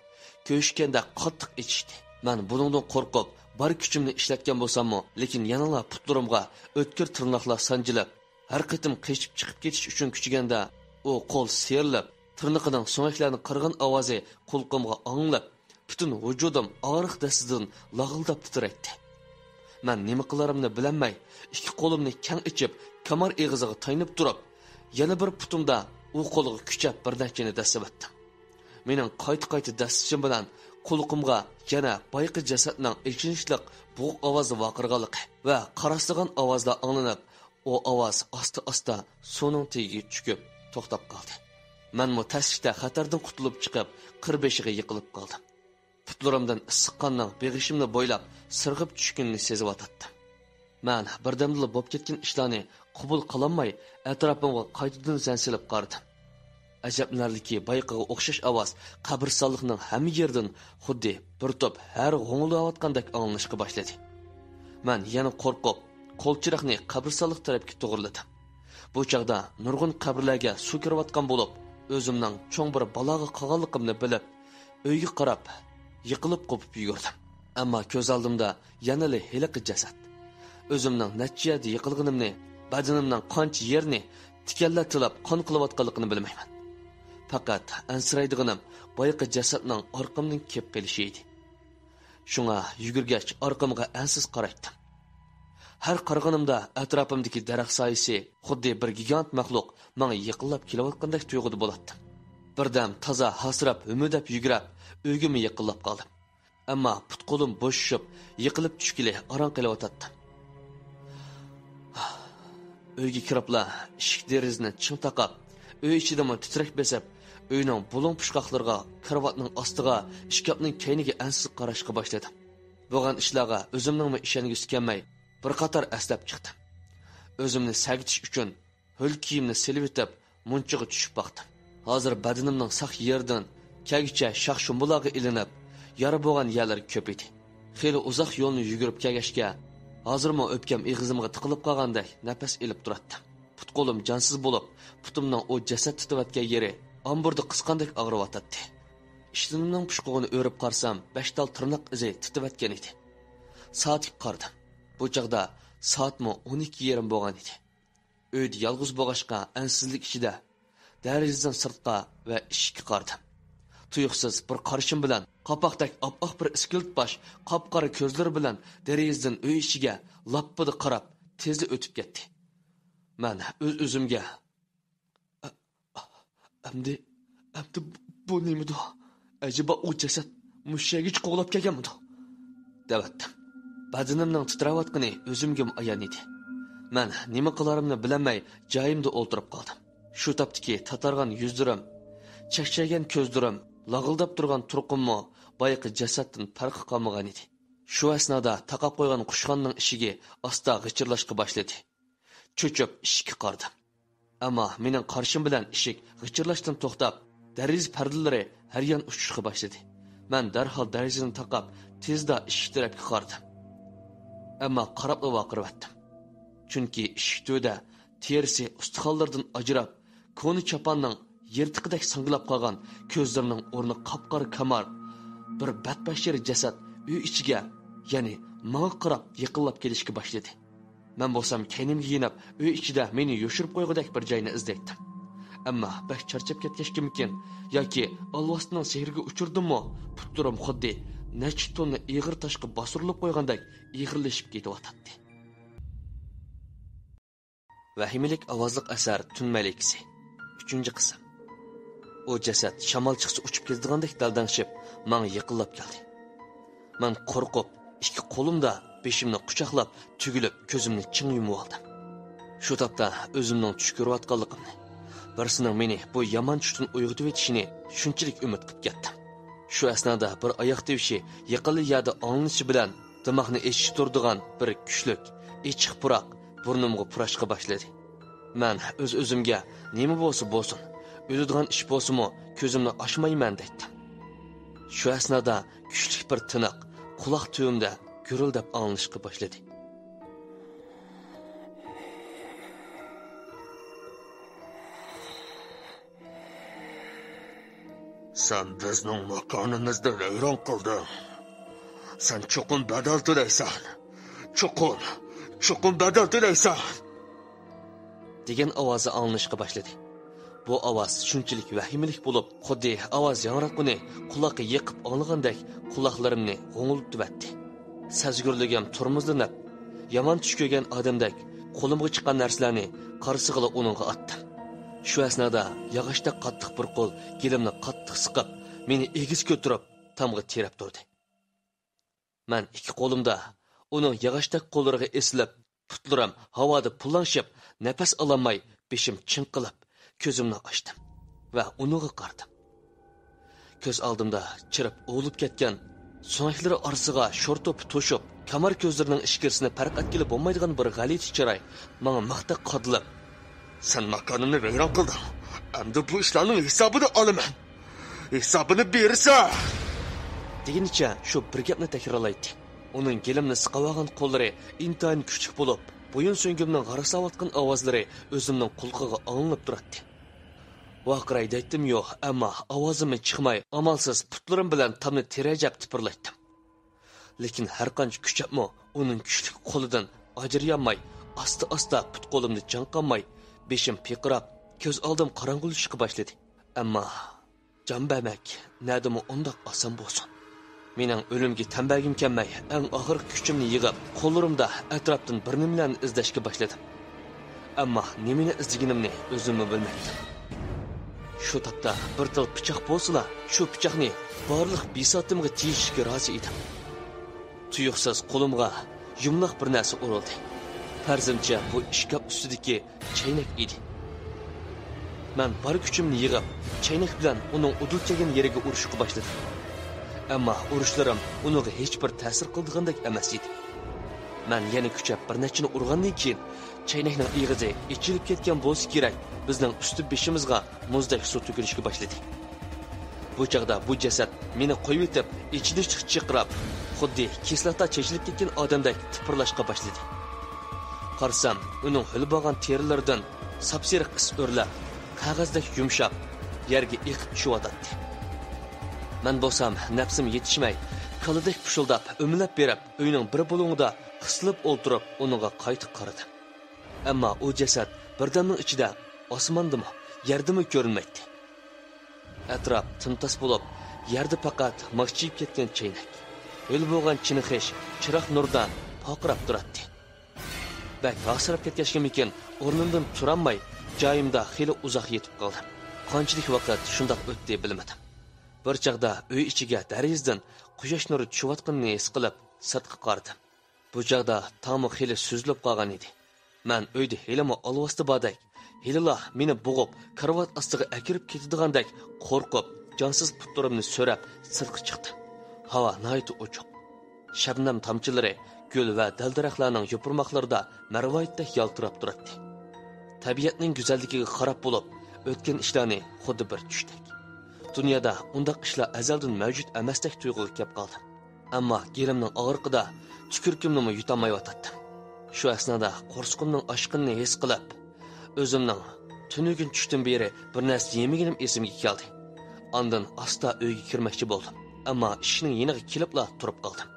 كۆيۈشكەندەك قاتتىق ئېچىشتى. مەن بۇنىڭدىن قورقۇپ، بار كۈچۈمنى ئىشلەتكەن بولساممۇ، لېكىن يەنىلا پۇتلىرىمغا ئۆتكۈر تىرناقلار سانجىلىپ، ھەر قېتىم قېچىپ چىقىپ كېتىش ئۈچۈن كۈچىگەندە، ئۇ قول سىيرىلىپ، تىرنىقىنىڭ سۆڭەكلەرنى قىرغان ئاۋازى قۇلىقىمغا ئاڭلىنىپ، پۈتۈن ۋۇجۇدۇم ئاغرىق دەستىدىن لاغىلداپ تىترەيتتى. مەن نېمە قىلارىمنى بىلەلمەي، ئىككى قولۇمنى كەڭ ئېچىپ، كامار ئېغىزىغا تايىنىپ تۇرۇپ، يەنە بىر پۇتۇمدا ئۇ قولىغا كۈچەپ بىر نەچچىنى دەسسىۋەتتىم. مېنىڭ قايتا-قايتا دەسسىشىم بىلەن قۇلىقىمغا يەنە بايىقى جەسەتنىڭ ئېچىنىشلىق بوغۇق ئاۋازدا ۋارقىرىغانلىقى ۋە قاراسلىغان ئاۋازلار ئاڭلىنىپ، ئۇ ئاۋاز ئاستا-ئاستا سۇنىڭ تېگىگە چۆكۈپ توختاپ قالدى. مەنمۇ تەسلىكتە خەتەردىن قۇتۇلۇپ چىقىپ، قىر بېشىغا يىقىلىپ قالدىم. پۇتلىرىمدىن ئىسسىق قاننىڭ بېغىشىمنى بويلاپ سىرغىپ چۈشكىنىنى سېزىۋاتاتتىم. مەن بىردەمدىلا بوپ كەتكەن ئىشلارنى قوبۇل قىلالماي، ئەتراپىمغا قايتىدىن زەن سېلىپ قارىدىم. ئەجەبلىنەرلىكى، بايىقىغا ئوخشاش ئاۋاز قەبرىستانلىقنىڭ ھەممە يېرىدىن خۇددى بىر توپ ھەر غوڭۇلداۋاتقاندەك ئاڭلىنىشقا باشلىدى. مەن يەنە قورقۇپ، قول چىراغنى قەبرىستانلىق تەرەپكە توغرىلىدىم. بۇ چاغدا نۇرغۇن قەبرىلەرگە سۇ كىرىۋاتقان بولۇپ، ئۆزۈمنىڭ چوڭ بىر بالاغا قالغانلىقىمنى بىلىپ، ئۆيگە قاراپ يىقىلىپ قوپۇپ يۈگۈردۈم. ئەمما كۆز ئالدىمدا يەنىلا ھېلىقى جەسەت. ئۆزۈمنىڭ نەچچە يەردە يىقىلغىنىمنى، بەدىنىمنىڭ قانچە يېرىنى تىكەنلەر تىلاپ قان قىلىۋاتقانلىقىنى بىلمەيمەن. پەقەت ئەنسىرەيدىغىنىم بايىقى جەسەتنىڭ ئارقامدىن كېلىپ قېلىشى ئىدى. شۇڭا يۈگۈرگەچ ئارقامغا ئەنسىز قارايتتىم. ھەر قارىغىنىمدا ئەتراپىمدىكى دەرەخ سايىسى خۇددى بىر گىگانت مەخلۇق ماڭا يېقىنلاپ كېلىۋاتقاندەك تۇيغۇدا بولاتتىم. بىردەم تازا ھاسىراپ، ھۆمۈدەپ يۈگۈرۈپ، ئۆيگىمۇ يېقىنلاپ قالدىم. ئەمما پۇت-قولۇم بوشىشىپ، يىقىلىپ چۈشكىلى ئاران قېلىۋاتاتتىم. ئۆيگە كىرىپلا ئىشىك دېرىزىنى چىڭ تاقاپ، ئۆي ئىچىدىمۇ تىترەك بېسىپ، ئۆينىڭ بۇلۇڭ پۇچقاقلىرىغا، كارىۋاتنىڭ ئاستىغا، ئىشكاپنىڭ كەينىگە ئەنسىز قاراشقا باشلىدىم. بولغان ئىشلارغا ئۆزۈمنىڭمۇ ئىشەنگۈسى كەلمەي، بىر قاتار ئەسلەپ چىقتىم. ئۆزۈمنى سەگىتىش ئۈچۈن ھۆل كىيىمنى سېلىۋېتىپ، مۇنچىغا چۈشۈپ باقتىم. ھازىر بەدىنىمنىڭ ساق يېرىدىن كەگىچە شاخ-شۇمبىلارغا ئىلىنىپ، يارا بولغان يەرلىرى كۆپ ئىدى. خېلى ئۇزاق يولنى يۈگۈرۈپ كەلگەچكە، ھازىرمۇ ئۆپكەم ئېغىزىمغا تىقىلىپ قالغاندەك نەپەس ئېلىپ تۇراتتىم. پۇت-قولۇم جانسىز بولۇپ، پۇتۇمنىڭ ئۇ جەسەت تىتىۋەتكەن يېرى ئامبۇردا قىسقاندەك ئاغرىۋاتاتتى. ئىشتىنىمنىڭ پۇشقۇغىنى ئۆرۈپ قارىسام، بەش تال تىرناق ئىزى تىتىۋەتكەن ئىدى. سائەتكە قارىدىم. بۇ چاغدا سائەتمۇ ئون ئىككى يېرىم بولغان ئىدى. ئۆيدە يالغۇز بولغاچقا، ئەنسىزلىك ئىچىدە دېرىزىدىن سىرتقا ۋە ئىشىككە قارىدىم. تۇيۇقسىز بىر قارىشىم بىلەن قاپاقتەك ئاپئاق بىر ئىسكىلىت باش، قاپقارا كۆزلىرى بىلەن دېرىزىدىن ئۆي ئىچىگە لاپپىدە قاراپ، تېزلا ئۆتۈپ كەتتى. مەن ئۆز-ئۆزۈمگە، ئە-، ئەمدى، ئەمدى بۇ نېمىدۇ؟ ئەجەبا ئۇ جەسەت مۇشۇ يەرگىچە قوغلاپ كەلگەنمىدۇ؟ دەۋەتتىم. بەدىنىمنىڭ تىترەۋاتقىنى ئۆزۈمگىمۇ ئايان ئىدى. مەن نېمە قىلارىمنى بىلەلمەي جايىمدا ئولتۇرۇپ قالدىم. شۇ تاپتىكى تاتارغان يۈزلىرىم، چەكچەيگەن كۆزلىرىم، لاغىلداپ تۇرغان تۇرقۇممۇ بايىقى جەسەتتىن پەرقى قالمىغان ئىدى. شۇ ئەسنادا تاقاپ قويغان قۇشخانىنىڭ ئىشىكى ئاستا غىچىرلاشقا باشلىدى. چۆچۈپ ئىشىككە قارىدىم. ئەمما مېنىڭ قارىشىم بىلەن ئىشىك غىچىرلاشتىن توختاپ، دېرىزە پەردىلىرى ھەر يان ئۇچۇشقا باشلىدى. مەن دەرھال دېرىزىنى تاقاپ، تېزلا ئىشىك تەرەپكە قارىدىم. ئەمما قاراپلا ۋارقىرىۋەتتىم. چۈنكى ئىشىك تۈۋىدە تېرىسى ئۇستىخانلىرىدىن ئاجراپ، كونا چاپاننىڭ يىرتىقىدەك ساڭگىلاپ قالغان، كۆزلىرىنىڭ ئورنى قاپقارا كامار بىر بەتبەشىرە جەسەت ئۆي ئىچىگە، يەنى ماڭا قاراپ يېقىنلاپ كېلىشكە باشلىدى. مەن بولسام كەينىمگە يېنىپ، ئۆي ئىچىدە مېنى يوشۇرۇپ قويغۇدەك بىر جاينى ئىزدەيتتىم. ئەمما بەك چارچاپ كەتكەچكىمىكىن ياكى ئالۋاستىنىڭ سېھرىگە ئۇچرىدىممۇ، پۇتلىرىم خۇددى نەچچە توننا ئېغىر تاشقا باستۇرۇلۇپ قويغاندەك ئېغىرلىشىپ كېتىۋاتاتتى. ۋەھىمىلىك ئاۋازلىق ئەسەر تۈن مەلىكىسى. ئۈچىنچى قىسىم. ئۇ جەسەت شامال چىقسا ئۇچۇپ كېتىدىغاندەك دەلدەڭشىپ، ماڭا يېقىنلاپ كەلدى. مەن قورقۇپ، ئىككى قولۇمدا بېشىمنى قۇچاقلاپ، تۈگۈلۈپ، كۆزۈمنى چىڭ يۇمۇۋالدىم. شۇ تاپتا ئۆزۈمنىڭ چۈش كۆرۈۋاتقانلىقىمنى، بىرسىنىڭ مېنى بۇ يامان چۈشتىن ئويغىتىۋېتىشىنى شۇنچىلىك ئۈمىد قىپ كەتتىم. شۇ ئەسنادا بىر ئاياق تىۋىشى يېقىنلا يەردە ئاڭلىنىشى بىلەن، دىماغنى ئېچىشتۇرىدىغان بىر كۈچلۈك، ئېچىق پۇراق بۇرنۇمغا پۇراشقا باشلىدى. مەن ئۆز-ئۆزۈمگە، «نېمە بولسا بولسۇن، ئۆلىدىغان ئىش بولسىمۇ، كۆزۈمنى ئاچمايمەن» دەيتتىم. شۇ ئەسنادا كۈچلۈك بىر تىنىق قۇلاق تۈۋىمدە گۈرۈلدەپ ئاڭلىنىشقا باشلىدى. سەن بىزنىڭ ماكانىمىزنى ۋەيران قىلدىڭ. سەن چوقۇم بەدەل تۆلەيسەن. چوقۇم، چوقۇم بەدەل تۆلەيسەن. دېگەن ئاۋازى ئاڭلىنىشقا باشلىدى. بۇ ئاۋاز شۇنچىلىك ۋەھىمىلىك بولۇپ، خۇددى ئاۋاز ياڭراتقۇنى قۇلاققا يېقىپ ئاڭلىغاندەك قۇلاقلىرىمنى غوڭۇلدىتىۋەتتى. سەزگۈرلۈكۈم تورمۇزلىنىپ، يامان چۈش كۆرگەن ئادەمدەك قولۇمغا چىققان نەرسىلەرنى قارىسىغىلا ئۇنىڭغا ئاتتىم. شۇ ئەسنادا ياغاچتەك قاتتىق بىر قول گېلىمنى قاتتىق سىقىپ، مېنى ئېگىز كۆتۈرۈپ، تامغا تىرەپ تۇردى. مەن ئىككى قولۇمدا ئۇنىڭ ياغاچتەك قوللىرىغا ئېسىلىپ، پۇتلىرىم ھاۋادا پۇلاڭشىپ، نەپەس ئالالماي، بېشىم چىڭقىلىپ، كۆزۈمنى ئاچتىم ۋە ئۇنىڭغا قارىدىم. كۆز ئالدىمدا چىرىپ ئۇۋۇلۇپ كەتكەن، سۆڭەكلىرى ئارىسىغا شور توپا توشۇپ، كامار كۆزلىرىنىڭ ئىچكىرىسىنى پەرق ئەتكىلى بولمايدىغان بىر غەلىتە چىراي ماڭا مىختەك قادىلىپ، «سەن ماكانىمنى ۋەيران قىلدىڭ. ئەمدى بۇ ئىشلارنىڭ ھېسابىنى ئالىمەن. ھېسابىنى بېرىسەن!» دېگىنىچە شۇ بىر گەپنى تەكرارلايتتى. ئۇنىڭ گېلىمنى سىقىۋالغان قوللىرى ئىنتايىن كۈچلۈك بولۇپ، بويۇن سۆڭىكىمنىڭ غارساۋاتقان ئاۋازلىرى ئۆزۈمنىڭ قۇلىقىغا ئاڭلىنىپ تۇراتتى. ۋارقىراي دەيتتىمۇ، ئەمما ئاۋازىممۇ چىقماي، ئامالسىز پۇتلىرىم بىلەن تامنى تىرەجەپ تىپىرلايتتىم. لېكىن ھەرقانچە كۈچەپمۇ، ئۇنىڭ كۈچلۈك قولىدىن ئاجرىيالماي، ئاستا-ئاستا پۇت-قولۇمدا جان قالماي، بېشىم پىرقىراپ، كۆز ئالدىم قاراڭغۇلىشىشقا باشلىدى. ئەمما جان بەرمەك نەدىمۇ ئۇنداق ئاسان بولسۇن؟ مېنىڭ ئۆلۈمگە تەم بەرگۈم كەلمەي، ئەڭ ئاخىرقى كۈچۈمنى يىغىپ، قوللىرىمدا ئەتراپتىن بىر نېمىلەرنى ئىزدەشكە باشلىدىم. ئەمما نېمىنى ئىزدىگىنىمنى ئۆزۈممۇ بىلمەيتتىم. شۇ تاپتا بىر تال پىچاق بولسىلا، شۇ پىچاقنى بارلىق بىساتىمغا تېيىشكە رازى ئىدىم. تۇيۇقسىز قولۇمغا يۇمىلاق بىر نەرسە ئۇرۇلدى. پەرىزىمچە بۇ ئىشكاپ ئۈستىدىكى چەينەك ئىدى. مەن بار كۈچۈمنى يىغىپ، چەينەك بىلەن ئۇنىڭ ئۇدۇل كەلگەن يېرىگە ئۇرۇشقا باشلىدىم. ئەمما ئۇرۇشلىرىم ئۇنىڭغا ھېچبىر تەسىر قىلىدىغاندەك ئەمەس ئىدى. مەن يەنە كۈچەپ بىر نەچچىنى ئۇرغاندىن كېيىن، چەينەكنىڭ ئېغىزى ئېچىلىپ كەتكەن بولسا كېرەك، بىزنىڭ ئۈستى بېشىمىزغا مۇزدەك سۇ تۆكۈلۈشكە باشلىدى. بۇ چاغدا بۇ جەسەت مېنى قويۇۋېتىپ، ئېچىنىشلىق چىرقىراپ، خۇددى كىسلاتا چېچىلىپ كەتكەن ئادەمدەك تىپىرلاشقا باشلىدى. قارىسام، ئۇنىڭ ھۆل بولغان تېرىلىرىدىن ساپسېرىق ئىس ئۆرلەپ، قەغەزدەك يۇمشاپ، يەرگە ئېقىپ چۈشۈۋاتاتتى. مەن بولسام نەپسىم يېتىشمەي، كالىدەك پۇشۇلداپ، ئۆمىلەپ بېرىپ، ئۆينىڭ بىر بۇلۇڭىدا قىستىلىپ ئولتۇرۇپ، ئۇنىڭغا قايتا قارىدىم. ئەمما ئۇ جەسەت بىردەمنىڭ ئىچىدە ئاسماندىمۇ، يەردىمۇ كۆرۈنمەيتتى. ئەتراپ تىمتاس بولۇپ، يەردە پەقەت ماكچىيىپ كەتكەن چەينەك، ھۆل بولغان چېنىخىش چىراغ نۇرىدا پارقىراپ تۇراتتى. بەك ھاسىراپ كەتكەچكىمىكىن، ئورنۇمدىن تۇرالماي، جايىمدا خېلى ئۇزاق يېتىپ قالدىم. قانچىلىك ۋاقىت شۇنداق ئۆتتى، بىلمىدىم. بىر چاغدا ئۆي ئىچىگە دەرىزىدىن قۇياش نۇرى چۈشۈۋاتقىنىنى ھېس قىلىپ، سىرتقا قارىدىم. بۇ چاغدا تاڭمۇ خېلى سۈزۈلۈپ قالغان ئىدى. مەن ئۆيدە ھېلىمۇ ئالۋاستى باردەك، ھېلىلا مېنى بوغۇپ، كارىۋات ئاستىغا ئەكىرىپ كېتىدىغاندەك قورقۇپ، جانسىز پۇتلىرىمنى سۆرەپ، سىرتقا چىقتىم. ھاۋا ناھايىتى ئوچۇق. شەبنەم تامچىلىرى گۈل ۋە دەل-دەرەخلەرنىڭ يوپۇرماقلىرىدا مەرۋايىتتەك يالتىراپ تۇراتتى. تەبىئەتنىڭ گۈزەللىكىگە قاراپ بولۇپ، ئۆتكەن ئىشلارنى خۇددى بىر چۈشتەك، دۇنيادا ئۇنداق ئىشلار ئەزەلدىن مەۋجۇت ئەمەستەك تۇيغۇغا كەپ قالدىم. ئەمما گېلىمنىڭ ئاغرىقىدا تۈكۈرۈكۈمنىمۇ يۇتالمايۋاتاتتىم. شۇ ئەسنادا قورسىقىمنىڭ ئاچقىنىنى ھېس قىلىپ، ئۆزۈمنىڭ تۈنۈگۈن چۈشتىن بېرى بىر نەرسە يېمىگىنىم ئېسىمگە كەلدى. ئاندىن ئاستا ئۆيگە كىرمەكچى بولدۇم. ئەمما ئىشىكنىڭ يېنىغا كېلىپلا تۇرۇپ قالدىم.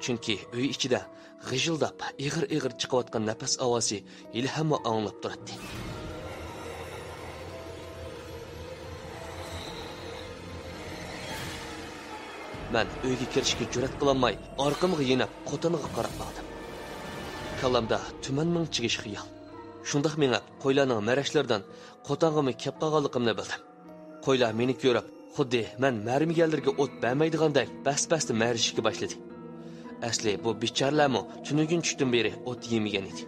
چۈنكى ئۆي ئىچىدە غىژىلداپ، ئېغىر-ئېغىر چىقىۋاتقان نەپەس ئاۋازى ھېلىھەممۇ ئاڭلىنىپ تۇراتتى. مەن ئۆيگە كىرىشكە جۈرئەت قىلالماي، ئارقامغا يېنىپ، قوتانغا قاراپ ماڭدىم. كاللامدا تۈمەن مىڭ چىگىش خىيال. شۇنداق مېڭىپ، قويلارنىڭ مەرەشلىرىدىن قوتانغىمۇ كەپ قالغانلىقىمنى بىلدىم. قويلار مېنى كۆرۈپ، خۇددى مەن مەرىمىگەنلىرىگە ئوت بەرمەيدىغاندەك بەس-بەستە مەرىشىشكە باشلىدى. ئەسلى بۇ بىچارىلەرمۇ تۈنۈگۈن چۈشتىن بېرى ئوت يېمىگەن ئىدى.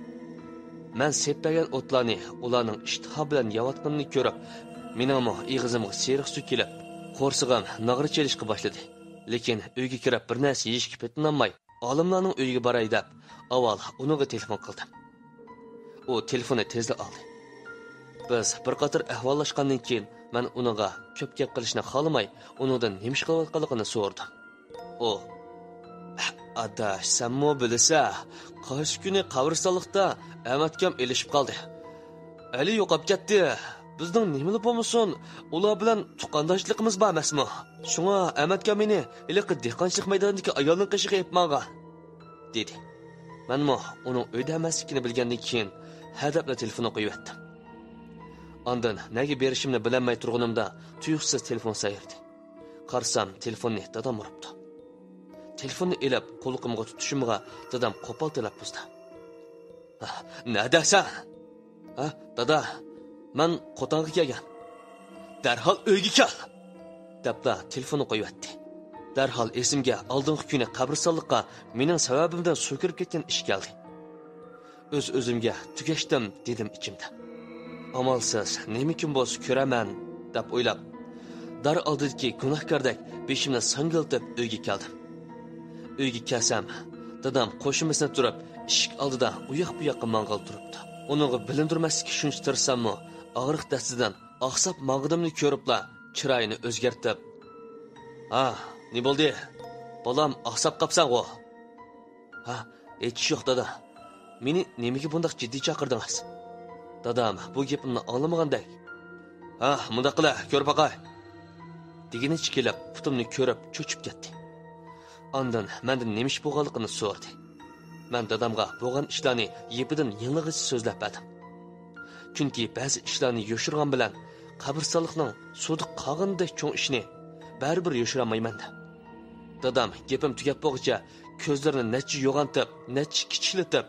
مەن سېپىپ بەرگەن ئوتلارنى ئۇلارنىڭ ئىشتىها بىلەن يەۋاتقىنىنى كۆرۈپ، مېنىڭمۇ ئېغىزىمغا سېرىق سۇ كېلىپ، قورسىقىم ناغرا چېلىشقا باشلىدى. لېكىن ئۆيگە كىرىپ بىر نەرسە يېيىشكە پېتىنالماي، ئالىملارنىڭ ئۆيىگە باراي دەپ، ئاۋۋال ئۇنىڭغا تېلېفون قىلدىم. ئۇ تېلېفوننى تېزلا ئالدى. بىز بىر قاتار ئەھۋاللاشقاندىن كېيىن، مەن ئۇنىڭغا كۆپ گەپ قىلىشنى خالىماي، ئۇنىڭدىن نېمە ئىش قىلىۋاتقانلىقىنى سورىدىم. ئۇ، ئاداش، سەنمۇ بىلىسەن، قايسى كۈنى قەبرىستانلىقتا ئەمەتكام ئېلىشىپ قالدى. ئەلى يوقاپ كەتتى. بىزنىڭ نېمىلا بولمىسۇن، ئۇلار بىلەن تۇغقانداشلىقىمىز بار ئەمەسمۇ؟ شۇڭا ئەمەتكام مېنى ھېلىقى دېھقانچىلىق مەيدانىدىكى ئايالنىڭ قېشىغا ئېلىپ ماڭغان، دېدى. مەنمۇ ئۇنىڭ ئۆيدە ئەمەسلىكىنى بىلگەندىن كېيىن، ھە دەپلا تېلېفوننى قويۇۋەتتىم. ئاندىن نەگە بېرىشىمنى بىلەلمەي تۇرغىنىمدا، تۇيۇقسىز تېلېفون سايرىدى. قارىسام، تېلېفوننى دادام ئۇرۇپتۇ. تېلېفوننى ئېلىپ، قولىقىمغا تۇتۇشۇمغا، دادام قوپال تەلەپپۇزدا، «ھە، نەدەسەن؟» «ھە، دادا، مەن قوتانغا كەلگەن.» «دەرھال ئۆيگە كەل!» دەپلا تېلېفوننى قويۇۋەتتى. دەرھال ئېسىمگە ئالدىنقى كۈنى قەبرىستانلىققا مېنىڭ سەۋەبىمدىن سۇ كىرىپ كەتكەن ئىش كەلدى. ئۆز-ئۆزۈمگە، «تۈگەشتىم» دېدىم ئىچىمدە. ئامالسىز، نېمە كۈن بولسا كۆرەرمەن، دەپ ئويلاپ، دار ئالدىدىكى گۇناھكاردەك بېشىمنى ساڭگىلىتىپ ئۆيگە كەلدىم. ئۆيگە كەلسەم، دادام قوشۇمىسىنى تۇرۇپ، ئىشىك ئالدىدا ئۇياق-بۇياققا ماڭغىلى تۇرۇپتۇ. ئۇنىڭغا بىلىندۈرمەسلىككە شۇنچە تىرىشساممۇ، ئاغرىق دەستىدىن ئاقساپ ماڭغىنىمنى كۆرۈپلا، چىرايىنى ئۆزگەرتىپ، «ھا، نېمە بولدى؟ بالام، ئاقساپ قاپسەنغۇ؟» «ھا، ھېچ ئىش يوق، دادا. مېنى نېمىگە بۇنداق جىددىي چاقىردىڭىز؟» دادام بۇ گېپىمنى ئاڭلىمىغاندەك، «ھا، مۇنداق قىلە، كۆرۈپ باقاي.» دېگىنىچە كېلىپ، پۇتۇمنى كۆرۈپ چۆچۈپ كەتتى. ئاندىن مەندىن نېمە ئىش بولغانلىقىنى سورىدى. مەن دادامغا بولغان ئىشلارنى يىپىدىن يېڭىغىچە سۆزلەپ بەردىم. چۈنكى بەزى ئىشلارنى يوشۇرغان بىلەن، قەبرىستانلىقنىڭ سۇدا قالغىنىدەك چوڭ ئىشنى بەرىبىر يوشۇرالمايمەن-دە. دادام گېپىم تۈگەپ بولغۇچە كۆزلىرىنى نەچچە يوغانتىپ، نەچچە كىچىكلىتىپ،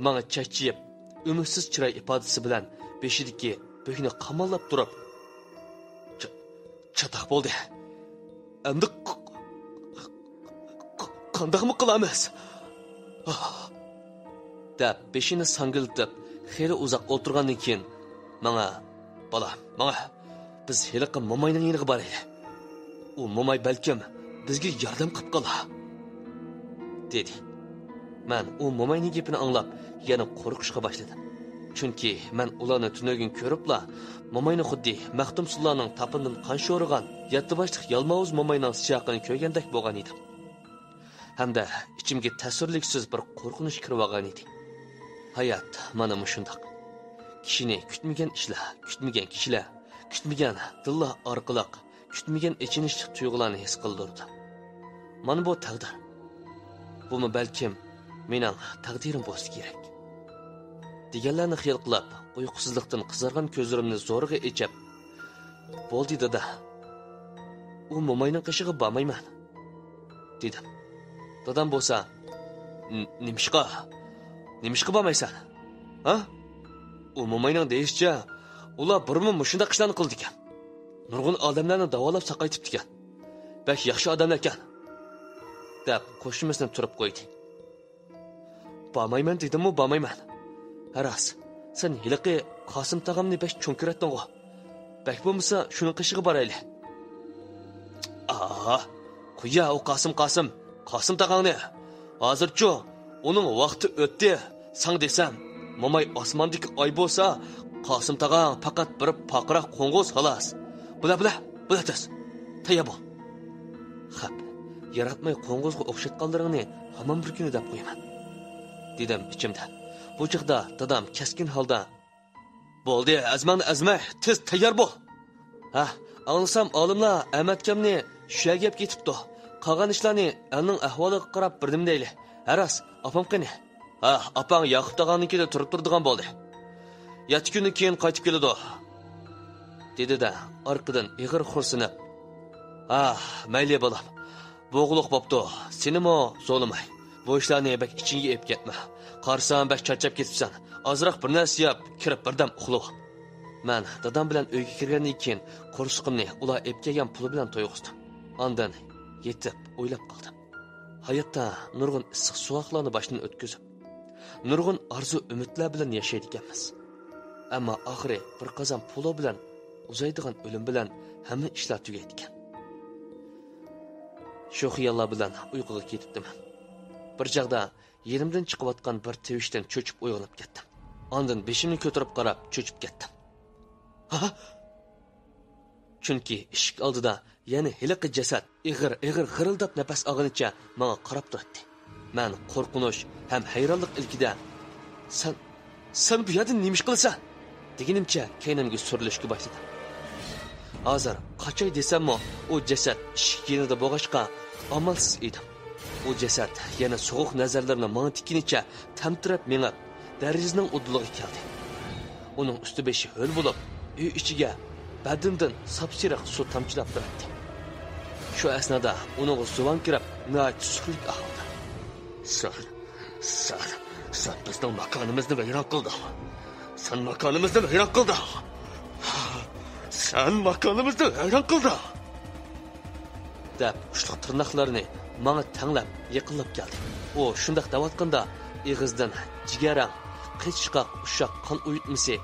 ماڭا چەكچىيىپ، ئۈمىدسىز چىراي ئىپادىسى بىلەن بېشىدىكى بۆكنى قاماللاپ تۇرۇپ، چا-، چاتاق بولدى. ئەمدى ق-، ق-، ق-، قانداقمۇ قىلامىز؟ دەپ بېشىنى ساڭگىلىتىپ خېلى ئۇزاق ئولتۇرغاندىن كېيىن، ماڭا، بالام، ماڭا، بىز ھېلىقى موماينىڭ يېنىغا بارايلى. ئۇ موماي بەلكىم بىزگە ياردەم قىلىپ قالار، دېدى. مەن ئۇ موماينىڭ گېپىنى ئاڭلاپ يەنە قورقۇشقا باشلىدىم. چۈنكى مەن ئۇلارنى تۈنۈگۈن كۆرۈپلا، موماينى خۇددى مەختۇمسۇللانىڭ تاپىنىدىن قان شورىغان يەتتە باشلىق يالماۋۇز موماينىڭ سىياقىنى كۆرگەندەك بولغان ئىدىم. ھەمدە ئىچىمگە تەسۋىرلىكسىز بىر قورقۇنچ كىرىۋالغان ئىدى. ھايات مانا مۇشۇنداق. كىشىنى كۈتمىگەن ئىشلار، كۈتمىگەن كىشىلەر، كۈتمىگەن دىللار ئارقىلىق كۈتمىگەن ئېچىنىشلىق تۇيغۇلارنى ھېس قىلدۇرىدۇ. مانا بۇ تەقدىر. بۇمۇ بەلكىم مېنىڭ تەقدىرىم بولسا كېرەك. دېگەنلەرنى خىيال قىلىپ، ئۇيقۇسىزلىقتىن قىزارغان كۆزلىرىمنى زورىغا ئېچىپ، بولدى دادا، ئۇ موماينىڭ قېشىغا بارمايمەن، دېدىم. دادام بولسا، ن-، نېمىشقا؟ نېمىشقا بارمايسەن؟ ھە؟ ئۇ موماينىڭ دېيىشىچە، ئۇلار بۇرۇنمۇ مۇشۇنداق ئىشلارنى قىلىدىكەن. نۇرغۇن ئادەملەرنى داۋالاپ ساقايتىپتىكەن. بەك ياخشى ئادەملەركەن. دەپ قوشۇمىسىنى تۈرۈپ قويدى. بارمايمەن دېدىممۇ بارمايمەن. ھە راست، سەن ھېلىقى قاسىم تاغامنى بەك چوڭ كۆرەتتىڭغۇ. بەك بولمىسا شۇنىڭ قېشىغا بارايلى. ئاھ، قويە ئۇ قاسىم، قاسىم، قاسىم تاغاڭنى. ھازىرچۇ ئۇنىڭ ۋاقتى ئۆتتى. ساڭا دېسەم، موماي ئاسماندىكى ئاي بولسا، قاسىم تاغاڭ پەقەت بىر پارقىراق قوڭغۇز خالاس. بىلە، بىلە، بىلە تېز. تەييار بول. خەپ، ياراتماي قوڭغۇزغا ئوخشاتقانلىرىڭنى ھامان بىر كۈنى دەپ قويىمەن، دېدىم ئىچىمدە. بۇ چاغدا دادام كەسكىن ھالدا، بولدى، ئەزمەڭنى ئەزمە، تېز تەييار بول. ھە، ئاڭلىسام ئالىملار ئەمەتكەمنى شۇ يەرگە ئەپ كېتىپتۇ. قالغان ئىشلارنى ئەلنىڭ ئەھۋالىغا قاراپ بىر نېمە دەيلى. ھە راست، ئاپام قېنى؟ ھە، ئاپاڭ ياقۇپ تاغاڭنىڭكىدە تۇرۇپ تۇرىدىغان بولدى. يەتتە كۈندىن كېيىن قايتىپ كېلىدۇ، دېدى-دە، ئارقىدىن ئېغىر خورسىنىپ، ھە، مەيلى بالام، بولغۇلۇق بوپتۇ، سېنىمۇ زورلىماي. بۇ ئىشلارنى بەك ئىچىڭگە ئېلىپ كەتمە. قارىسام بەك چارچاپ كېتىپسەن. ئازراق بىر نەرسە يەپ، كىرىپ بىردەم ئۇخلىغىن. مەن دادام بىلەن ئۆيگە كىرگەندىن كېيىن، قورسىقىمنى ئۇلار ئېلىپ كەلگەن پۇل بىلەن تويغۇزدۇم. ئاندىن يېتىپ ئويلاپ قالدىم. ھاياتتا نۇرغۇن ئىسسىق سوغۇقلارنى باشتىن ئۆتكۈزۈپ، نۇرغۇن ئارزۇ-ئۈمىدلەر بىلەن ياشايدىكەنمىز. ئەمما ئاخىرى بىر قازان پۇلو بىلەن، ئۇزايدىغان ئۆلۈم بىلەن ھەممە ئىشلار تۈگەيدىكەن. شۇ خىياللار بىلەن ئۇيقۇغا كېتىپتىمەن. بىر چاغدا يېنىمدىن چىقىۋاتقان بىر تىۋىشتىن چۆچۈپ ئويغىنىپ كەتتىم. ئاندىن بېشىمنى كۆتۈرۈپ قاراپ چۆچۈپ كەتتىم. ھا؟ چۈنكى ئىشىك ئالدىدا يەنە ھېلىقى جەسەت ئېغىر-ئېغىر غىرىلداپ نەپەس ئالغىنىچە ماڭا قاراپ تۇراتتى. مەن قورقۇنچ ھەم ھەيرانلىق ئىلكىدە، سەن، سەن بۇ يەردە نېمە ئىش قىلىسەن؟ دېگىنىمچە كەينىمگە سۈرۈلۈشكە باشلىدىم. ھازىر قاچاي دېسەممۇ، ئۇ جەسەت ئىشىك يېنىدا بولغاچقا، ئامالسىز ئىدىم. ئۇ جەسەت يەنە سوغۇق نەزەرلىرىنى ماڭا تىككىنىچە تەمتىرەپ مېڭىپ، دېرىزىنىڭ ئۇدۇلىغا كەلدى. ئۇنىڭ ئۈستى بېشى ھۆل بولۇپ، ئۆي ئىچىگە بەدىنىدىن ساپسېرىق سۇ تامچىلاپ تۇراتتى. شۇ ئەسنادا ئۇنىڭغا زۇۋان كىرىپ، ناھايىتى سۈكۈتلۈك ئاھاڭدا، سەن، سەن، سەن بىزنىڭ ماكانىمىزنى ۋەيران قىلدىڭ. سەن ماكانىمىزنى ۋەيران قىلدىڭ. سەن ماكانىمىزنى ۋەيران قىلدىڭ. دەپ ئۇچلۇق تىرناقلىرىنى ماڭا تەڭلەپ يېقىنلاپ كەلدى. ئۇ شۇنداق دەۋاتقاندا ئېغىزىدىن جىگەرەڭ، قىچىشقاق ئۇششاق قان ئۇيۇتمىسى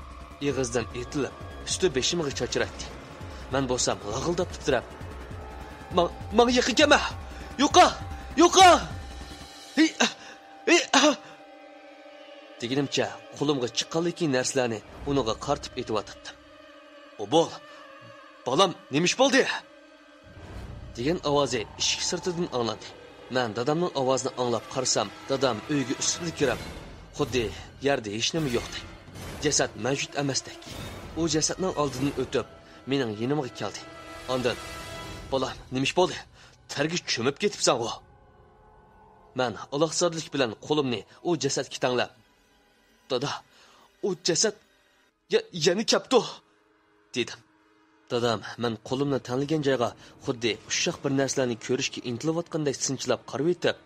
ئېغىزىدىن ئېتىلىپ، ئۈستى بېشىمغا چاچرايتتى. مەن بولسام لاغىلداپ تىترەپ، ماڭ-، ماڭا يېقىن كەلمە! يوقا! يوقا! ھى-، ھى-، دېگىنىمچە قولۇمغا چىققانلىكى نەرسىلەرنى ئۇنىڭغا قارىتىپ ئېتىۋاتاتتىم. ئوبۇل! بالام، نېمە ئىش بولدى؟ دېگەن ئاۋازى ئىشىك سىرتىدىن ئاڭلاندى. مەن دادامنىڭ ئاۋازىنى ئاڭلاپ قارىسام، دادام ئۆيگە ئۈستىدە كىرىپ، خۇددى يەردە ھېچنېمە يوقتەك، جەسەت مەۋجۇت ئەمەستەك، ئۇ جەسەتنىڭ ئالدىدىن ئۆتۈپ، مېنىڭ يېنىمغا كەلدى. ئاندىن، بالام، نېمە ئىش بولدى؟ تەرگە چۆمۈپ كېتىپسەنغۇ؟ مەن ئالاقزادىلىك بىلەن قولۇمنى ئۇ جەسەتكە تەڭلەپ، دادا، ئۇ جەسەت يە-، يەنە كەپتۇ، دېدىم. دادام مەن قولۇمنى تەڭلىگەن جايغا خۇددى ئۇششاق بىر نەرسىلەرنى كۆرۈشكە ئىنتىلىۋاتقاندەك سىنچىلاپ قارىۋېتىپ،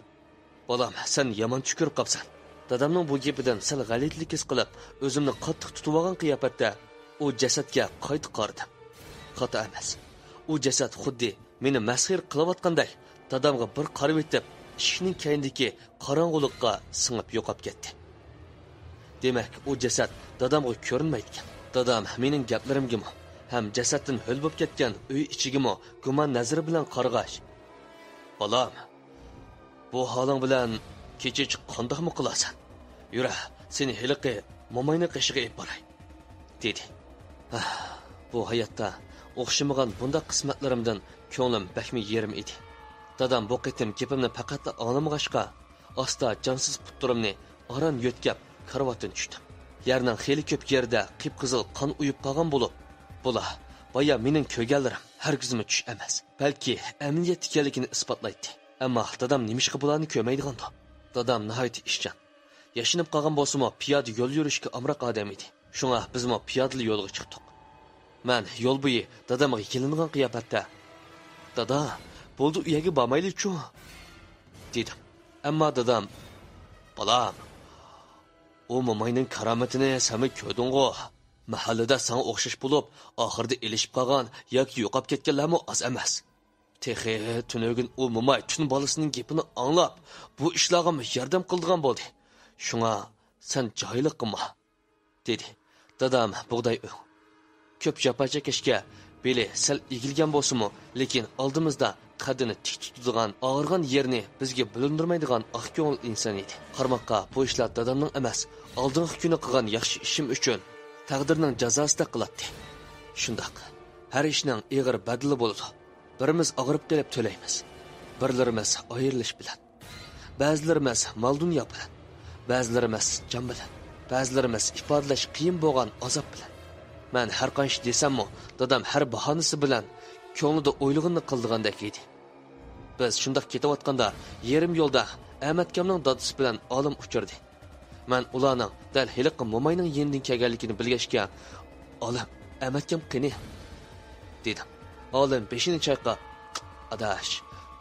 «بالام، سەن يامان چۈشكۈرۈپ قاپسەن.» دادامنىڭ بۇ گېپىدىن سەل غەلىتىلىك ھېس قىلىپ، ئۆزۈمنى قاتتىق تۇتۇۋالغان قىياپەتتە ئۇ جەسەتكە قايتا قارىدىم. خاتا ئەمەس. ئۇ جەسەت خۇددى مېنى مەسخىرە قىلىۋاتقاندەك دادامغا بىر قارىۋېتىپ، ئىشىكنىڭ كەينىدىكى قاراڭغۇلۇققا سىڭىپ يوقاپ كەتتى. دېمەك، ئۇ جەسەت دادامغا كۆرۈنمەيدىكەن. دادام مېنىڭ گەپلىرىمگىمۇ ھەم جەسەتتىن ھۆل بولۇپ كەتكەن ئۆي ئىچىگىمۇ گۇمان نەزىرى بىلەن قارىغاچ، «بالام، بۇ ھالىڭ بىلەن كېچىچە قانداقمۇ قىلارسەن؟ يۈرە، سېنى ھېلىقى موماينىڭ قېشىغا ئېلىپ باراي.» دېدى. ھە، بۇ ھاياتتا ئوخشىمىغان بۇنداق قىسمەتلىرىمدىن كۆڭلۈم بەكمۇ يېرىم ئىدى. دادام بۇ قېتىم گېپىمنى پەقەتلا ئاڭلىمىغاچقا، ئاستا جانسىز پۇتلىرىمنى ئاران يۆتكەپ، كارىۋاتتىن چۈشتۈم. يەرنىڭ خېلى كۆپ يېرىدە قىپقىزىل قان ئۇيۇپ قالغان بولۇپ، بۇلار بايا مېنىڭ كۆرگەنلىرىم ھەرگىزمۇ چۈش ئەمەس، بەلكى ئەمەلىيەت ئىكەنلىكىنى ئىسپاتلايتتى. ئەمما دادام نېمىشقا بۇلارنى كۆرمەيدىغاندۇ؟ دادام ناھايىتى ئىشچان. ياشىنىپ قالغان بولسىمۇ، پىيادە يول يۈرۈشكە ئامراق ئادەم ئىدى. شۇڭا بىزمۇ پىيادىلا يولغا چىقتۇق. مەن يول بويى دادامغا يېلىنغان قىياپەتتە، «دادا، بولدى، ئۇ يەرگە بارمايلىچۇ؟» دېدىم. ئەمما دادام، «بالام، ئۇ موماينىڭ كارامىتىنى سەنمۇ كۆردۈڭغۇ؟ مەھەللىدە ساڭا ئوخشاش بولۇپ، ئاخىرىدا ئېلىشىپ قالغان ياكى يوقاپ كەتكەنلەرمۇ ئاز ئەمەس. تېخى تۈنۈگۈن ئۇ موماي تۈن بالىسىنىڭ گېپىنى ئاڭلاپ، بۇ ئىشلارغىمۇ ياردەم قىلىدىغان بولدى. شۇڭا سەن جاھىللىق قىلما.» دېدى. دادام بۇغداي ئۆڭ. كۆپ جاپا چېكىشكە بېلى سەل ئېگىلگەن بولسىمۇ، لېكىن ئالدىمىزدا قەددىنى تىك تۇتىدىغان، ئاغرىغان يېرىنى بىزگە بىلىندۈرمەيدىغان ئاق كۆڭۈل ئىنسان ئىدى. قارىماققا بۇ ئىشلار دادامنىڭ ئەمەس، ئالدىنقى كۈنى قىلغان ياخشى ئىشىم ئۈچۈن تەقدىرنىڭ جازاسىدەك قىلاتتى. شۇنداق، ھەر ئىشنىڭ ئېغىر بەدىلى بولىدۇ. بىرىمىز ئاغرىپ قېلىپ تۆلەيمىز. بىرلىرىمىز ئايرىلىش بىلەن. بەزىلىرىمىز مال-دۇنيا بىلەن، بەزىلىرىمىز جان بىلەن، بەزىلىرىمىز ئىپادىلەش قىيىن بولغان ئازاب بىلەن. مەن ھەر قانچە دېسەممۇ، دادام ھەر باھانىسى بىلەن كۆڭلىدە ئويلىغىنىنى قىلىدىغاندەك ئىدى. بىز شۇنداق كېتىۋاتقاندا، يېرىم يولدا ئەمەتكامنىڭ دادىسى بىلەن ئالىم ئۇچرىدى. مەن ئۇلارنىڭ دەل ھېلىقى موماينىڭ يېنىدىن كەلگەنلىكىنى بىلگەچكە، «ئالىم، ئەمەتكام قېنى؟» دېدىم. ئالىم بېشىنى چايقاپ، «ئاداش،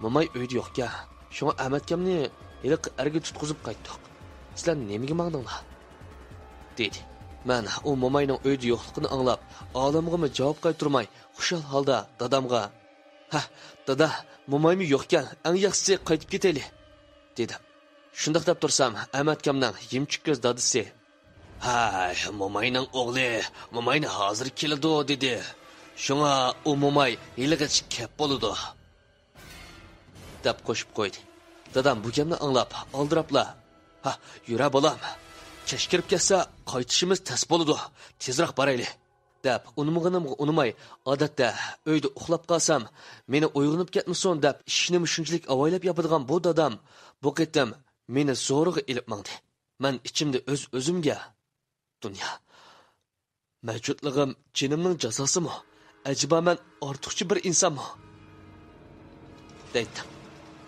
موماي ئۆيدە يوقكەن، شۇڭا ئەمەتكامنى ھېلىقى ئەرگە تۇتقۇزۇپ قايتتۇق. سىلەر نېمىگە ماڭدىڭلار؟» دېدى. مەن ئۇ موماينىڭ ئۆيدە يوقلۇقىنى ئاڭلاپ، ئالىمغىمۇ جاۋاب قايتۇرماي، خۇشال ھالدا دادامغا، «ھە، دادا، مومايمۇ يوقكەن، ئەڭ ياخشىسى قايتىپ كېتەيلى.» دېدىم. شۇنداق دەپ تۇرسام، ئەمەتكامنىڭ يېمىچۈككۆز دادىسى، «ھەي، موماينىڭ ئوغلى موماينى ھازىر كېلىدۇ دېدى. شۇڭا ئۇ موماي ھېلىغىچە كەپ بولىدۇ.» دەپ قوشۇپ قويدى. دادام بۇ گەپنى ئاڭلاپ، ئالدىراپلا، «ھا، يۈرە بالام. كەچ كىرىپ كەتسە، قايتىشىمىز تەس بولىدۇ. تېزراق بارايلى.» دەپ ئۇنىمىغىنىمغا ئۇنىماي، ئادەتتە ئۆيدە ئۇخلاپ قالسام، مېنى ئويغىنىپ كەتمىسۇن دەپ ئىشىكنىمۇ شۇنچىلىك ئاۋايلاپ ياپىدىغان بۇ دادام بۇ قېتىم مېنى زورىغا ئېلىپ ماڭدى. مەن ئىچىمدە ئۆز-ئۆزۈمگە، «دۇنيا، مەۋجۇتلۇقۇم جېنىمنىڭ جازاسىمۇ؟ ئەجەبا مەن ئارتۇقچە بىر ئىنسانمۇ؟» دەيتتىم.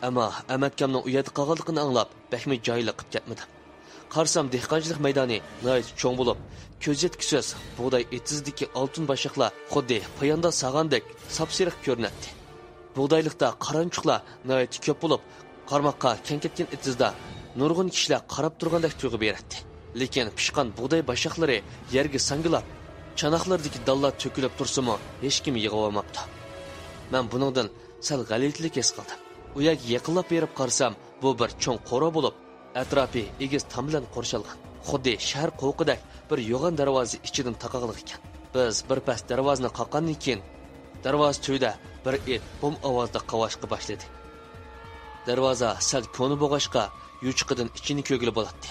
ئەمما ئەمەتكامنىڭ ئۇ يەردە قالغانلىقىنى ئاڭلاپ، بەكمۇ جاھىللىق قىپ كەتمىدىم. قارىسام، دېھقانچىلىق مەيدانى ناھايىتى چوڭ بولۇپ، كۆز يەتكۈسىز بۇغداي ئېتىزىدىكى ئالتۇن باشاقلار خۇددى پاياندا سالغاندەك ساپسېرىق كۆرۈنەتتى. بۇغدايلىقتا قارانچۇقلار ناھايىتى كۆپ بولۇپ، قارىماققا كەڭ كەتكەن ئېتىزدا نۇرغۇن كىشىلەر قاراپ تۇرغاندەك تۇيغۇ بېرەتتى. لېكىن پىشقان بۇغداي باشاقلىرى يەرگە ساڭگىلاپ، چاناقلىرىدىكى دانلار تۆكۈلۈپ تۇرسىمۇ، ھېچكىم يىغىۋالماپتۇ. مەن بۇنىڭدىن سەل غەلىتىلىك ھېس قىلدىم. ئۇ يەرگە يېقىنلاپ بېرىپ قارىسام، بۇ بىر چوڭ قورۇ بولۇپ، ئەتراپى ئېگىز تام بىلەن قورشالغان. خۇددى شەھەر قوۋۇقىدەك بىر يوغان دەرۋازا ئىچىدىن تاقاقلىق ئىكەن. بىز بىر پەس دەرۋازىنى قاققاندىن كېيىن، دەرۋازا تۈۋىدە بىر ئىت بوم ئاۋازدا قاۋاشقا باشلىدى. دەرۋازا سەل كونا بولغاچقا، يوچۇقىدىن ئىچىنى كۆرگىلى بولاتتى.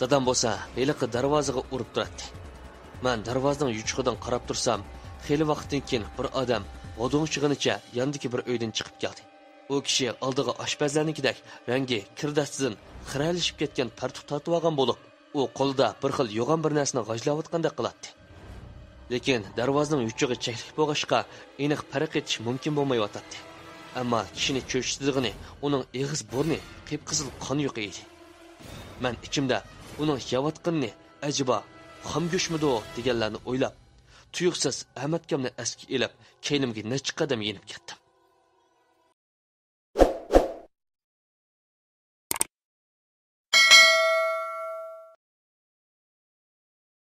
دادام بولسا ھېلىقى دەرۋازىغا ئۇرۇپ تۇراتتى. مەن دەرۋازىنىڭ يوچۇقىدىن قاراپ تۇرسام، خېلى ۋاقىتتىن كېيىن بىر ئادەم غۇدۇڭشىغىنىچە ياندىكى بىر ئۆيدىن چىقىپ كەلدى. ئۇ كىشى ئالدىغا ئاشپەزلەرنىڭكىدەك رەڭگى كىرداشتىن خىرەلىشىپ كەتكەن پەرتۇق تارتىۋالغان بولۇپ، ئۇ قولىدا بىر خىل يوغان بىر نەرسىنى غاجىلاۋاتقاندەك قىلاتتى. لېكىن دەرۋازىنىڭ يوچۇقى چەكلىك بولغاچقا، ئېنىق پەرق ئېتىش مۇمكىن بولمايۋاتاتتى. ئەمما كىشىنى چۆچۈتىدىغىنى ئۇنىڭ ئېغىز بۇرنى قىپقىزىل قان يۇقى ئىدى. مەن ئىچىمدە ئۇنىڭ يەۋاتقىنىنى ئەجەبا خام گۆشمىدۇ دېگەنلەرنى ئويلاپ، تۇيۇقسىز ھەممەتكەمنى ئەسكە ئېلىپ، كەينىمگە نەچچە قەدەم يېنىپ كەتتىم.